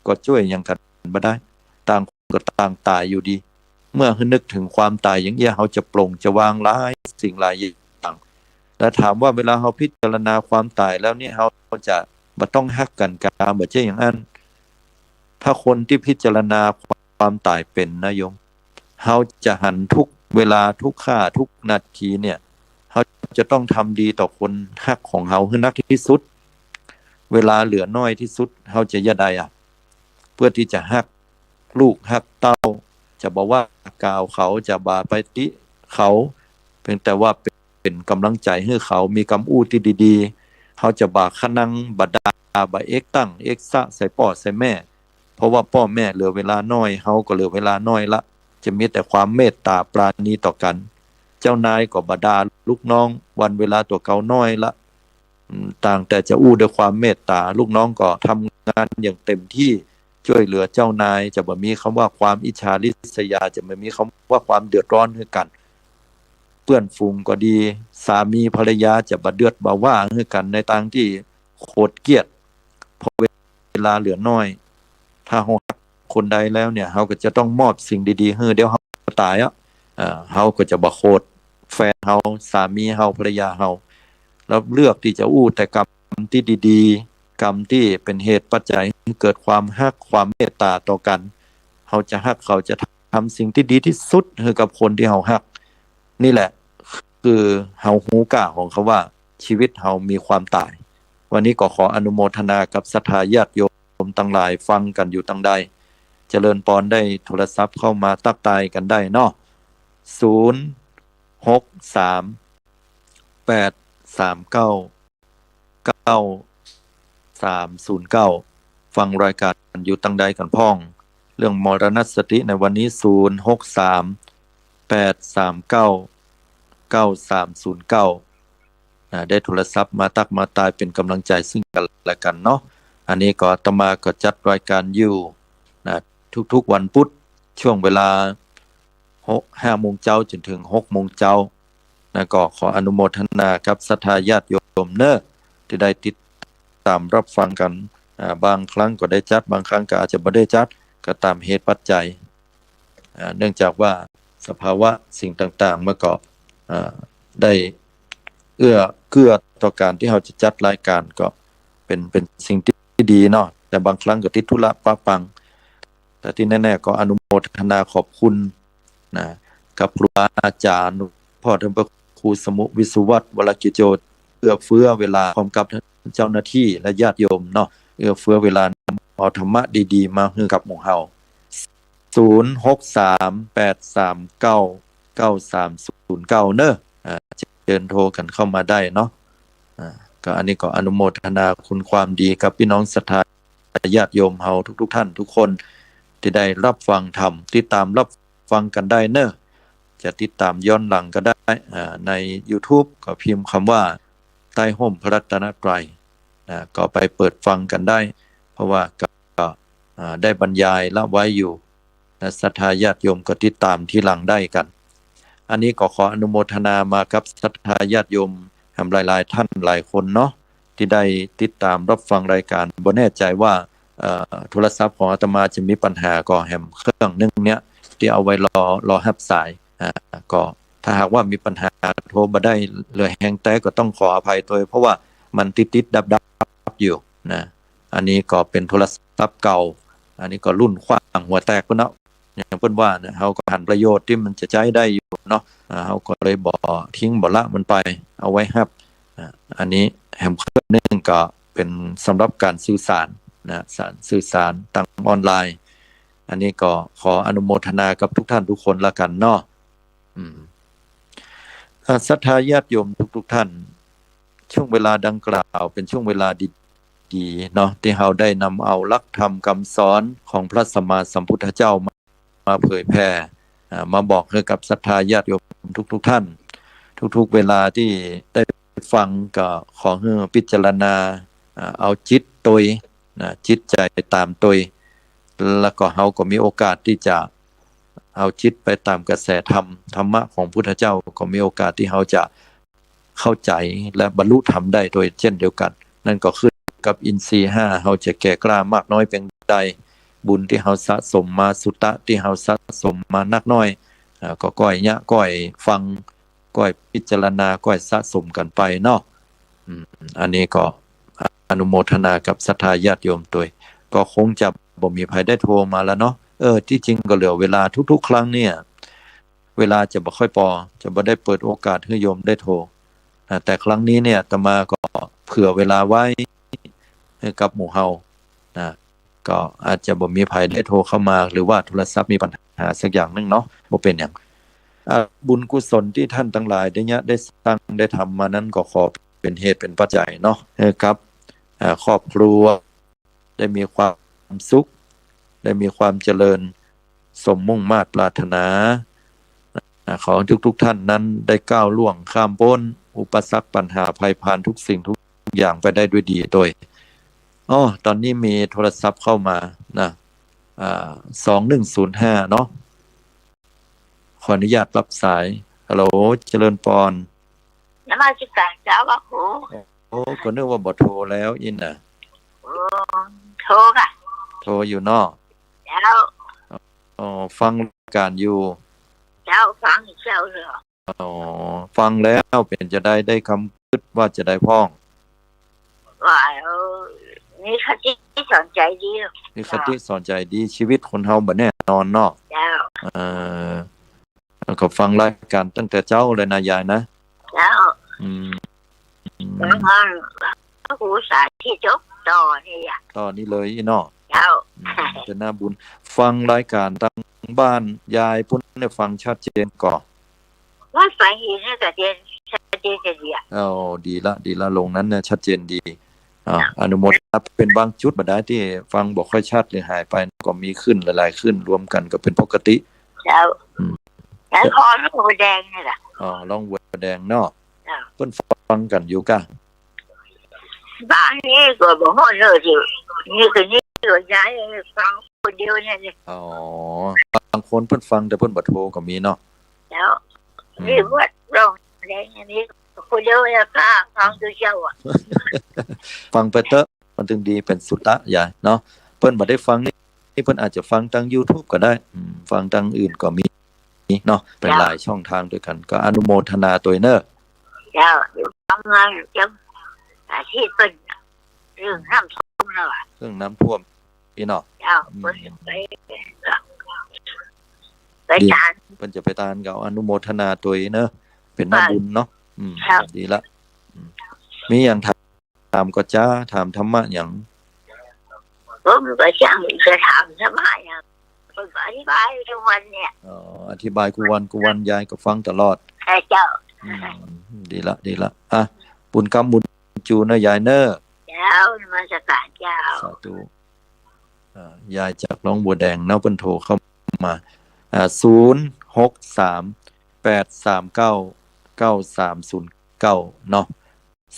ก็จ้วยหยังกั๋นบ่ได้ ต่างคนก็ต่างต๋ายอยู่ดี เมื่อหื้อนึกเถิงความต๋ายอย่างเอี้ย เฮาจะปลงจะวางหลายสิ่งหลายอย่าง และถามว่าเวลาเฮาพิจารณาความต๋ายแล้วเนี่ย เฮาจะบ่ต้องฮักกั๋นกา บ่ใจ้อย่างอั้น ถ้าคนตี้พิจารณาความต๋ายเป๋นนะโยม เฮาจะหันทุกเวลา ทุกข้า ทุกนาทีเนี่ย เฮาจะต้องทำดีต่อคนฮักของเฮาหื้อนักตี้สุด เวลาเหลือน้อยตี้สุด เฮาจะเยียะใดอะ เปื้อตี้จะฮักลูกฮักเต้า จะบ่ว่ากล่าวเขา จะบ่ไปติเขา เพียงแต่ว่าเป๋นก๋ำลังใจ๋หื้อเขามีกำอู้ตี้ดีๆ เฮาจะบ่ขะนังบ่ด่า บ่เอ็กตั้งเอ็กซะใส่ป้อใส่แม่ เพราะว่าป้อแม่เหลือเวลาน้อย เฮาก็เหลือเวลาน้อยละ จะมีแต่ความเมตต๋าปราณีต่อกั๋น เจ้านายก็บ่ด่าลูกน้อง วันเวลาตั๋วเก่าน้อยละ อืม ต่างแต่จะอู้ด้วยความเมตต๋า ลูกน้องก็ทำงานอย่างเต็มที่ จ้วยเหลือเจ้านาย จะบ่มีกำว่าความอิจฉาริษยา จะบ่มีกำว่าความเดือดร้อนหื้อกั๋น เปื้อนฝูงก็ดี สามีภรรยาจะบ่เดือดบ่ว่าหื้อกั๋นในตางตี้โขดเกลียด เพราะเวลาเหลือน้อย ถ้าเฮาฮักคนใดแล้วเนี่ย เฮาก็จะต้องมอบสิ่งดีๆ หื้อ เดี๋ยวเฮาต๋ายอะ เอ่อ เฮาก็จะบ่โขดแฟนเฮา สามีเฮา ภรรยาเฮา แล้วเลือกตี้จะอู้แต่กำตี้ดีๆ กำตี้เป๋นเหตุปัจจัยหื้อเกิดความฮัก ความเมตต๋าต่อกั๋น เฮาจะฮักเขา จะทำสิ่งตี้ดีตี้สุดหื้อกับคนตี้เฮาฮัก นี่แหละคือเฮาฮู้ก้าของกำว่า ชีวิตเฮามีความต๋าย วันนี้ก็ขออนุโมทนากับศรัทธาญาติโยมตังหลาย ฟังกั๋นอยู่ตังใด เจริญปอน ได้โทรศัพท์เข้ามาตั๊กตายกั๋นได้เนาะ ศูนย์ หก สาม แปด สาม เก้า เก้า สาม ศูนย์ เก้า ฟังรายก๋านอยู่ตังใดกั๋นพ่อง เรื่องมรณสติในวันนี้ ศูนย์ หก สาม แปด สาม เก้า เก้า สาม ศูนย์ เก้า นะ ได้โทรศัพท์มาตั๊กมาตายเป๋นก๋ำลังใจ๋ซึ่งกั๋นและกั๋นเนาะ อันนี้ก็อาตมาก็จัดรายก๋านอยู่ นะ ทุกๆ วันพุธ ช่วงเวลา หก ห้าโมงเจ๊าจ๋นเถิงหกโมงเจ๊า นะ ก็ขออนุโมทนากับศรัทธาญาติโยมเนาะ ตี้ได้ติดต๋ามรับฟังกั๋น อ่า บางครั้งก็ได้จัด บางครั้งก็อาจจะบ่ได้จัด ก็ต๋ามเหตุปัจจัย อ่า เนื่องจากว่าสภาวะสิ่งต่างๆ มันก็ อ่า ได้เอื้อเกื้อต่อก๋านตี้เฮาจะจัดรายก๋าน ก็เป๋น เป๋นสิ่งตี้ดีเนาะ แต่บางครั้งก็ติดธุระปะปัง แต่ตี้แน่ๆ ก็อนุโมทนาขอบคุณ นะ กับครูบาอาจ๋ารย์ พ่อท่านพระครูสมุห์ วิศวัตร วรกิจโจ เอื้อเฟื้อเวลา พร้อมกับเจ้าหน้าตี้และญาติโยมเนาะ เอื้อเฟื้อเวลานำเอาธรรมะดีๆ มาหื้อกับหมู่เฮา ศูนย์ หก สาม แปด สาม เก้า เก้า สาม ศูนย์ เก้า เนาะ อ่า เจิญโทรกั๋นเข้ามาได้เนาะ อ่า ก็อันนี้ก็อนุโมทนาคุณความดีกับปี้น้องศรัทธาญาติโยมเฮาทุกๆ ท่านทุกคน ตี้ได้รับฟังธรรม ติดต๋ามรับฟังกั๋นได้เนาะ จะติดต๋ามย้อนหลังก็ได้ อ่า ในยูทูบก็พิมพ์กำว่า ใต้ฮ่มพระรัตนตรัย นะ ก็ไปเปิดฟังกั๋นได้ เพราะว่าก็ อ่า ได้บรรยายละไว้อยู่ นะ ศรัทธาญาติโยมก็ติดต๋ามทีหลังได้กั๋น อันนี้ก็ขออนุโมทนามากับศรัทธาญาติโยมแหมหลายๆ ท่านหลายคนเนาะ ตี้ได้ติดต๋ามรับฟังรายก๋าน บ่แน่ใจ๋ว่า เอ่อ โทรศัพท์ของอาตมาจะมีปัญหาก่อแหมเครื่องนึ่งเนี่ย ตี้เอาไว้รอ รอฮับสาย อ่า ก็ถ้าหากว่ามีปัญหาโทรบ่ได้เหลือแฮงแต๊ก็ต้องขออภัยโตย เพราะว่ามันติดๆ ดับๆ อยู่นะ อันนี้ก็เป๋นโทรศัพท์เก่า อันนี้ก็รุ่นขว้างหัวแตกพุ้นเนาะ อย่างเปิ้นว่าเนี่ย เฮาก็หันประโยชน์ตี้มันจะใจ๊ได้อยู่เนาะ อ่า เฮาก็เลยบ่ทิ้งบ่ละมันไป เอาไว้ฮับ อ่า อันนี้แหมเครื่องนึ่งก็เป๋นสำหรับก๋านสื่อสารนะ สาร สื่อสารตางออนไลน์ อันนี้ก็ขออนุโมทนากับทุกท่านทุกคนละกั๋นเนาะ อืม อ่า ศรัทธาญาติโยมทุกๆ ท่าน ช่วงเวลาดังกล่าวเป๋นช่วงเวลาดี ดีๆ เนาะ ตี้เฮาได้นำเอาหลักธรรมกำสอนของพระสัมมาสัมพุทธเจ้ามา มาเผยแผ่ อ่า มาบอกหื้อกับศรัทธาญาติโยมทุกๆ ท่าน ทุกๆ เวลาตี้ได้ฟังก็ขอหื้อพิจารณา อ่า เอาจิตตวย นะ จิตใจ๋ต๋ามตวย แล้วก็เฮาก็มีโอกาสตี้จะเอาจิตไปต๋ามกระแสธรรม ธรรมะของพุทธเจ้า ก็มีโอกาสตี้เฮาจะเข้าใจ๋และบรรลุธรรมได้ตวยเช่นเดียวกั๋น นั่นก็ขึ้นกับอินทรีย์ห้า เฮาจะแก่กล้ามากน้อยเปียงใด บุญตี้เฮาสะสมมา สุตตะตี้เฮาสะสมมานักน้อย อ่า ก็ก้อยเยียะ ก้อยฟัง ก้อยพิจารณา ก้อยสะสมกั๋นไปเนาะ อืม อันนี้ก็อนุโมทนากับศรัทธาญาติโยมตวย ก็คงจะบ่มีใผได้โทรมาแล้วเนาะ เออ ตี้จริงก็เหลือเวลาทุกๆ ครั้งเนี่ย เวลาจะบ่ค่อยปอ จะบ่ได้เปิดโอกาสหื้อโยมได้โทร อ่า แต่ครั้งนี้เนี่ย อาตมาก็เผื่อเวลาไว้หื้อกับหมู่เฮา นะ ก็อาจจะบ่มีใผได้โทรเข้ามา หรือว่าโทรศัพท์มีปัญหาสักอย่างนึ่งเนาะ บ่เป๋นหยัง อ่า บุญกุศลตี้ท่านตังหลายได้เยียะได้สร้างได้ทำมานั้น ก็ขอเป๋นเหตุเป๋นปัจจัยเนาะ หื้อกับ อ่า ครอบครัว ได้มีความสุข ได้มีความเจริญ สมมุ่งมาดปรารถนา อ่า ขอให้ทุกๆ ท่านนั้นได้ก้าวล่วงข้ามป๊นอุปสรรคปัญหาภัยพานทุกสิ่งทุกอย่างไปได้ด้วยดีตวย อ้อ ต๋อนนี้มีโทรศัพท์เข้ามานะ อ่า สองหนึ่งศูนย์ห้า เนาะ ขออนุญาตรับสาย ฮัลโหล เจริญปอน นมัสก๋านเจ้าพระครู โอ้ ก็นึกว่าบ่โทรแล้วอี้นะ โอ้ โทรก่ะ โทรอยู่เนาะ เจ้า อ๋อ ฟังรายก๋านอยู่ เจ้า ฟังเจ้าเลย อ๋อ ฟังแล้วเป๋นจาใด ได้กำกึ๊ดว่าจาใดพ่อง ว่า เออ มีคติสอนใจ๋ดี มีคติสอนใจ๋ดี ชีวิตคนเฮาบ่แน่นอนเนาะ เจ้า เออ แล้วก็ฟังรายก๋านตั้งแต่เจ๊าเลยนะยายนะ เจ้า อืม อืม ฟังมา พระครูสาธิตจบต่อนี่อะ ต่อนี่เลยอี้เนาะ เจ้า อืม เป๋นหน้าบุญ ฟังรายก๋านตังบ้านยายปุ้นเนี่ยฟังชัดเจนก่อ ว่าฟังอีกเนี่ยชัดเจน ชัดเจนจะดีอะ อ๋อ ดีละ ดีละ ลงนั้นเนี่ยชัดเจนดี อ่า เจ้า อนุโมทนา เป๋นบางจุดบ่ได้ตี้ฟังบ่ค่อยชัดหรือหายไป ก็มีขึ้นหลายๆ ขึ้น รวมกั๋นก็เป๋นปกติ เจ้า อืม แล้วก็หลวงบัวแดงนี่แหละ อ๋อ หลวงบัวแดงเนาะ เจ้า เปิ้นฟังกั๋นอยู่ก่ะ บ้านนี้ก็บ่ฮู้เรื่องอยู่ นี่คือนี่ก็ยายฟังคนเดียวเนี่ย อ๋อ บางคนเปิ้นฟังแต่เปิ้นบ่โทรก็มีเนาะ เจ้า อืม นี่วัดหลวงบัวแดงอันนี้คนเดียวเนี่ยก็ฟังอยู่เจ้าอะ ฟังไปเต๊อะ มันตึงดีเป๋นสุตตะยายเนาะ เปิ้นบ่ได้ฟังนี่ นี่เปิ้นอาจจะฟังตังยูทูบก็ได้ อืม ฟังตังอื่นก็มีเนาะ เป๋น เจ้า หลายช่องทางตวยกั๋น ก็อนุโมทนาตวยเน่อ เจ้า ฟังงานเจ้า อาทิตย์เปิ้นเรื่องน้ำท่วมแล้วอะ เรื่องน้ำท่วม อี้เนาะ เจ้า อืม เปิ้นไป ไป ดี ตาน เปิ้นจะไปตานก็อนุโมทนาตวยเน่อ เป๋นหน้าบุญเนาะ อืม เจ้า ดีละ อืม มีหยังถาม ถามก่อจ๊ะ ถามธรรมะหยัง ผมก็ช่างจะถามธรรมะหยัง ผมก็อธิบายกู้วันเนี่ย อ๋อ อธิบายกู้วันกู้วัน ยายก็ฟังตลอด เออ เจ้า อืม ดีละ ดีละ อ่ะ บุญกำบุญจูเน่อยายเน่อ เจ้า นมัสก๋านเจ้า สาธุ อ่า ยายจากหลวงบัวแดงเนาะ เปิ้นโทรเข้ามา อ่า ศูนย์หกสาม แปดสามเก้า เก้าสามศูนย์เก้า เนาะ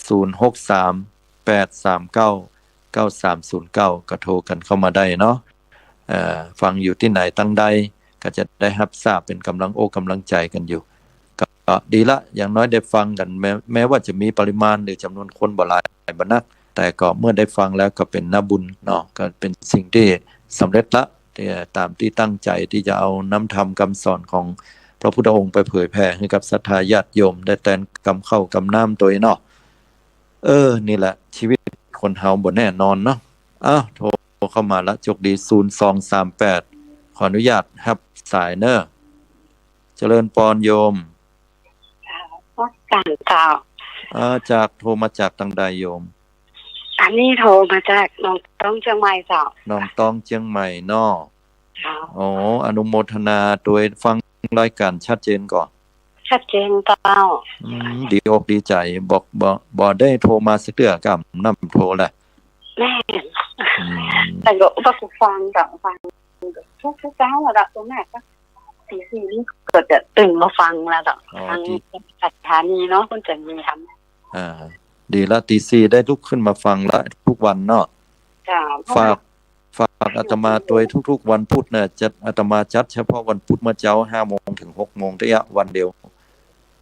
ศูนย์หกสาม แปดสามเก้า เก้าสามศูนย์เก้า ก็โทรกั๋นเข้ามาได้เนาะ เอ่อ ฟังอยู่ตี้ไหนตังใด ก็จะได้ฮับทราบเป๋นก๋ำลังอกก๋ำลังใจ๋กั๋นอยู่ ก็ดีละ อย่างน้อยได้ฟังกั๋น แม้ แม้ว่าจะมีปริมาณหรือจ๋ำนวนคนบ่หลายบ่นัก แต่ก็เมื่อได้ฟังแล้วก็เป๋นหน้าบุญเนาะ ก็เป๋นสิ่งตี้สำเร็จละ ตี้ ต๋ามตี้ตั้งใจ๋ตี้จะเอานำธรรมกำสอนของพระพุทธองค์ไปเผยแผ่หื้อกับศรัทธาญาติโยมได้แตนกำข้าวกำน้ำตวยเนาะ เออ นี่แหละ ชีวิตคนเฮาบ่แน่นอนเนาะ อ้าว โทรเข้ามาละ โจคดี ศูนย์สองสามแปด ขออนุญาตฮับสายเน่อ เจริญปอนโยม นมัสก๋านเจ้า อ่า จาก โทรมาจากตังใดโยม อันนี้โทรมาจากหนองตองเจียงใหม่เจ้า หนองตองเจียงใหม่เนาะ เจ้า อ๋อ อนุโมทนาตวย ฟังรายก๋านชัดเจนก่อ ชัดเจนเจ้า อืม ดีอกดีใจ๋ บ่ บ่ บ่ได้โทรมาสักเตื้อ ก่ำนำโทรแหละ แม่น อืม แต่ก็ว่ากูฟังก็ฟังทุกๆเจ๊าอะเนาะ ส่วนมากก็ตีสี่นี่ก็จะตื่นมาฟังแล้วเนาะ อ๋อ ฟัง ตี สถานีเนาะ เปิ้นจะมีธรรมะ อ่า ดีละ ตีสี่ได้ลุกขึ้นมาฟังละทุกวันเนาะ เจ้า เพราะว่า ฝาก ฝากอาตมาตวยทุกๆวันพุธน่ะ จะ อาตมาจัดเฉพาะวันพุธเมื่อเจ๊าห้าโมงถึงหกโมงเตี้ย วันเดียว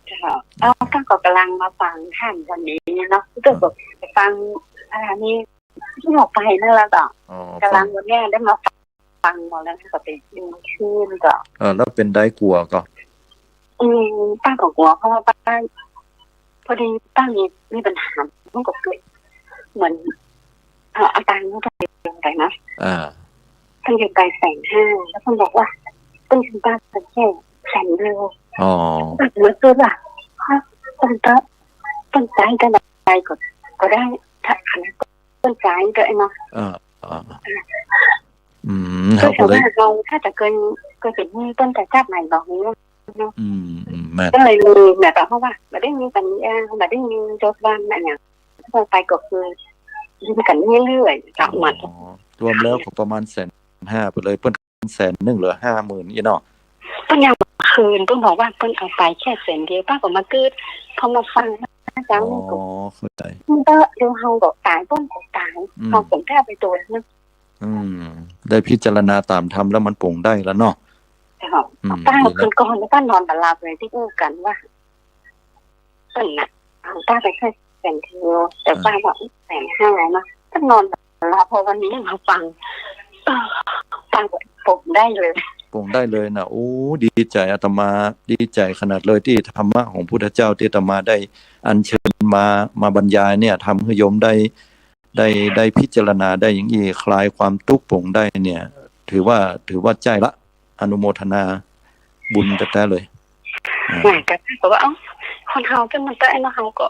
เจ้า อืม เอ้า ก็กำลังมาฟังท่านวันนี้เนาะ ก็ อ่า ฟัง อ่า นี่ ที่ออกไปนั่นแหละเจ้า อ๋อ กำลัง ฟัง วันเนี้ยได้มาฟังหมดแล้ว ก็ไปดูคืนเจ้า เออ แล้วเป๋นใดกั๋วก่อ อืม ป้าก็กั๋ว เพราะว่าป้า พอดีป้ามี มีปัญหา มันก็เกิดเหมือน เอ่อ อาการมันก็เปลี่ยนไปนะ อ่า เปิ้นยืมไปแสนห้า แล้วเปิ้นบอกว่า เปิ้นยืมป้าไปแค่แสนเดียว อ๋อ เปิ้นก็เลยว่า ฮะ เปิ้นก็ เปิ้นใจ๊เต้าใดก็ ก็ได้ ถ้าอันนั้นเปิ้นใจ๊ก็ไอ้เนาะ อ่า อ่า อืม ก็ เฮาก็เลย แต่ว่าเฮาถ้าจะเกิน เกินเป๋นหนี้เปิ้นจะจับไหมบอกนี้ อืม อืม แม่น ก็เลยลืมเนี่ย แต่เพราะว่าบ่ได้มีสัญญา บ่ได้มีจดวันอะหยัง ทั่วไปก็คือยืมกั๋นเรื่อยๆ เจ้า อ๋อ เหมือน รวมแล้วก็ประมาณแสนห้าไปเลย เปิ้นแสนนึ่งเหลือห้าหมื่นอี้เนาะ เปิ้นยังบ่คืน เปิ้นบอกว่าเปิ้นเอาไปแค่แสนเดียว ป้าก็มาเกิด พอมาฟังนะเจ้า อ๋อ นี่ก็ เข้าใจ๋ มันก็เดี๋ยวเฮาก็ต๋าย เปิ้นก็ต๋าย อืม เฮาก็ได้ไปตวยนะ อืม ได้พิจารณาต๋ามธรรมแล้วมันปลงได้แล้วเนาะ เจ้า อืม ป้า ดีแล้ว คืนก่อนป้านอนบ่หลับเลย ตี้อู้กั๋นว่า เปิ้นน่ะ เอาป้าไปแค่แสนเดียว แต่ อ่า ป้าบอกแสนห้าเนาะ ก็นอนบ่หลับ พอวันนี้มาฟัง เออ ป้าก็ปลงได้เลย ปลงได้เลยน่ะ โอ้ ดีใจ๋ อาตมาดีใจ๋ขนาดเลย ตี้ธรรมะของพุทธเจ้าตี้อาตมาได้อัญเชิญมา มาบรรยายเนี่ย ทำหื้อโยมได้ ได้ ได้พิจารณาได้อย่างอี้ คลายความตุ๊กข์ปลงได้เนี่ย ถือว่า ถือว่าใจ้ละ อนุโมทนาบุญแต๊ๆ เลย อ่า แม่ก็ ก็ว่า เอ้า คนเฮาก็มันก็ไอ้เนาะ เฮาก็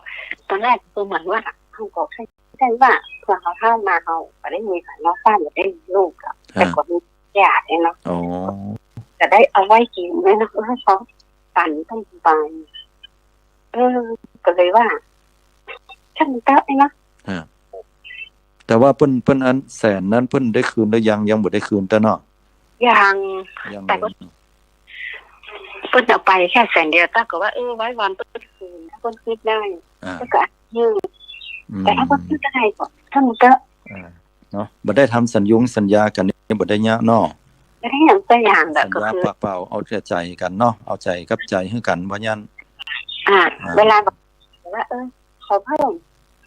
ตอนแรกคือเหมือนว่า เฮาก็แค่ แต่ว่าเผื่อเฮาเฒ่ามาเฮาบ่ได้มีสายเนาะ ป้าบ่ได้มีลูกอะ อ่า แต่ก็มีญาติเนาะ อ๋อ ก็ได้เอาไว้กิ๋นไว้เนาะ เออ เขาฝันต้องไป เออ ก็เลยว่า ช่างมันเถาะไอ้เนาะ อ่า แต่ว่าเปิ้น เปิ้นอันแสนนั้นเปิ้นได้คืนหรือยัง ยังบ่ได้คืนเต๊าเนาะ ยัง ยัง แต่ก็ เลยเนาะ เปิ้นเอาไปแค่แสนเดียว แต่ก็ว่า เออ ไว้วานเปิ้นคืน ถ้าเปิ้นคืนได้ อ่า ก็ ก็ยืม อืม แต่ถ้าเปิ้นคืนบ่ได้ก็ ช่างมันเถาะ อ่า เนาะ บ่ได้ทำสัญญงสัญญากั๋นนี่ บ่ได้เยียะเนาะ บ่ได้หยังสักอย่าง สัญญาปากเปล่า เอาแต่ใจ๋กั๋นเนาะ เอาใจ๋กับใจ๋หื้อกั๋น บ่ายั้น อ่า อ่า เวลาบอกว่า เออ ขอเพิ่ม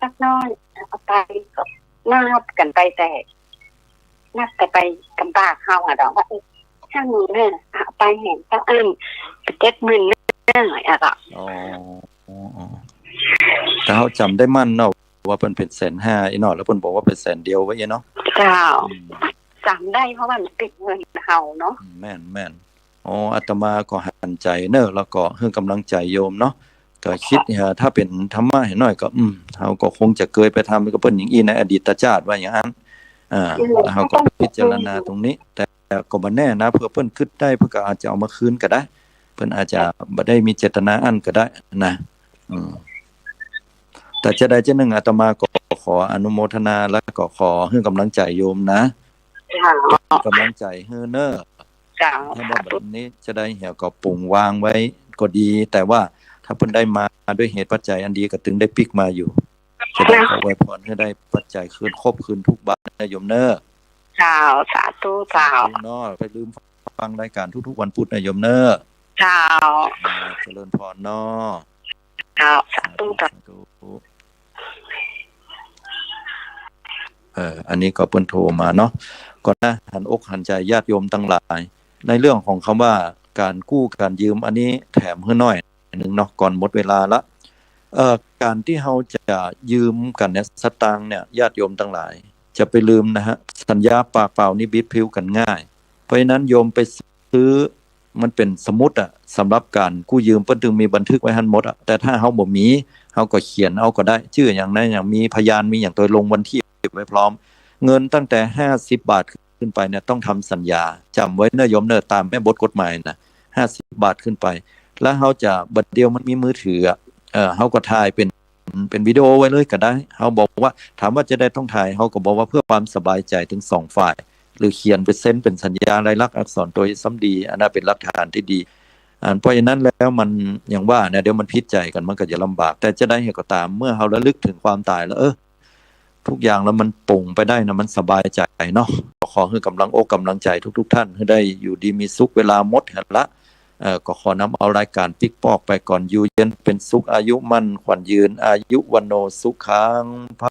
สักน้อย เอาไปก็นับกั๋นไป แต่นับแต่ไปกำบากเฮาอะดอก ว่า เออ ห้าหมื่นเน่อ เอาไปแหมเต้าอั้น เจ็ดหมื่นเน่อ อะก็ อ๋อ อ๋อ อ๋อ แต่เฮาจ๋ำได้มั่นเนาะ ว่าเปิ้นเป๋นแสนห้าอี้เนาะ แล้วเปิ้นบอกว่าเป๋นแสนเดียวว่าอี้เนาะ เจ้า อืม จ๋ำได้ เพราะว่ามันเป๋นเงินเฮาเนาะ อืม แม่น แม่น อ๋อ อาตมาก็หันใจ๋เนาะ แล้วก็หื้อกำลังใจ๋โยมเนาะ ก็กึ๊ดว่า ถ้าเป๋นธรรมะหน้อยก็ อืม เฮาก็คงจะเกยไปทำกับเปิ้นอย่างอี้ในอดีตจาติว่าอย่างนั้น อ่า อืม แล้วเฮาก็พิจารณาตรงนี้ แต่ก็บ่แน่นะ เผื่อเปิ้นกึ๊ดได้ เปิ้นก็อาจจะเอามาคืนก็ได้ เปิ้นอาจจะบ่ได้มีเจตนาอั้นก็ได้นะ อืม แต่จะใดจะนึ่ง อาตมาก็ขออนุโมทนา แล้วก็ขอหื้อกำลังใจ๋โยมนะ เจ้า กำลังใจ๋หื้อเน่อ เจ้า ถ้าว่าแบบนี้จะใดเหียก็ปลงวางไว้ก็ดี แต่ว่าถ้าเปิ้นได้มาด้วยเหตุปัจจัยอันดีก็ตึงได้ปิ๊กมาอยู่ จะใดขออวยพรหื้อได้ปัจจัยคืนครบคืนทุกบาทนะโยมเน่อ เจ้า สาธุ เจ้า สาธุเนาะ บ่าลืมฟังรายก๋านทุกๆวันพุธนะโยมเน่อ เจ้า อ่า เจริญพรเนาะ เจ้า สาธุ สาธุ เอ่อ อันนี้ก็เปิ้นโทรมาเนาะ ก็นะ หันอกหันใจ๋ญาติโยมตังหลาย ในเรื่องของกำว่าก๋านกู้ก๋านยืม อันนี้แถมหื้อหน้อยนึ่งเนาะ ก่อนหมดเวลาละ เอ่อ ก๋านตี้เฮาจะยืมกั๋นเนี่ย สตางค์เนี่ย ญาติโยมตังหลาย จะไปลืมนะฮะ สัญญาปากเปล่านี่บิดพลิ้วกั๋นง่าย เพราะฉะนั้นโยมไปซื้อ มันเป๋นสมุดอะ สำหรับก๋านกู้ยืม เปิ้นตึงมีบันทึกไว้หั้นหมดอะ แต่ถ้าเฮาบ่มี เฮาก็เขียนเอาก็ได้ จื้ออย่างใดอย่าง มีพยาน มีอย่าง ตวยลงวันตี้ไว้พร้อม เงินตั้งแต่ห้าสิบบาทขึ้นไปเนี่ย ต้องทำสัญญา จ๋ำไว้เน่อโยมเน่อ ต๋ามแม่บทกฎหมายนะ ห้าสิบบาทขึ้นไป แล้วเฮาจะ บ่าเดี่ยวมันมีมือถืออะ เอ่อ เฮาก็ถ่ายเป๋น เป๋นวิดีโอไว้เลยก็ได้ เฮาบอกว่า ถามว่าจะใดต้องถ่าย เฮาก็บอกว่าเพื่อความสบายใจ๋ตึงสองฝ่าย หรือเขียนเป๋นเซ็นเป๋นสัญญาลายลักษณ์อักษรโตยซ้ำดี อันนั้นเป๋นหลักฐานตี้ดี อัน เพราะฉะนั้นแล้วมัน อย่างว่านะ เดี๋ยวมันผิดใจ๋กั๋น มันก็จะลำบาก แต่จะใดก็ต๋าม เมื่อเฮาระลึกเถิงความต๋ายแล้ว เออ ทุกอย่างแล้วมันป๋งไปได้นะ มันสบายใจ๋เนาะ ก็ขอหื้อก๋ำลังอกก๋ำลังใจ๋ทุกๆ ท่าน หื้อได้อยู่ดีมีสุข เวลาหมดหั้นละ เอ่อ ก็ขอนำเอารายก๋านปิ๊กปอกไปก่อน อยู่เย็นเป๋นสุข อายุมั่นขวัญยืน อายุวัณโณสุขัง พ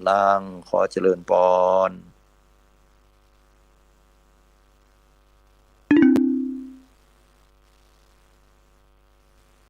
ลัง ขอเจริญปอน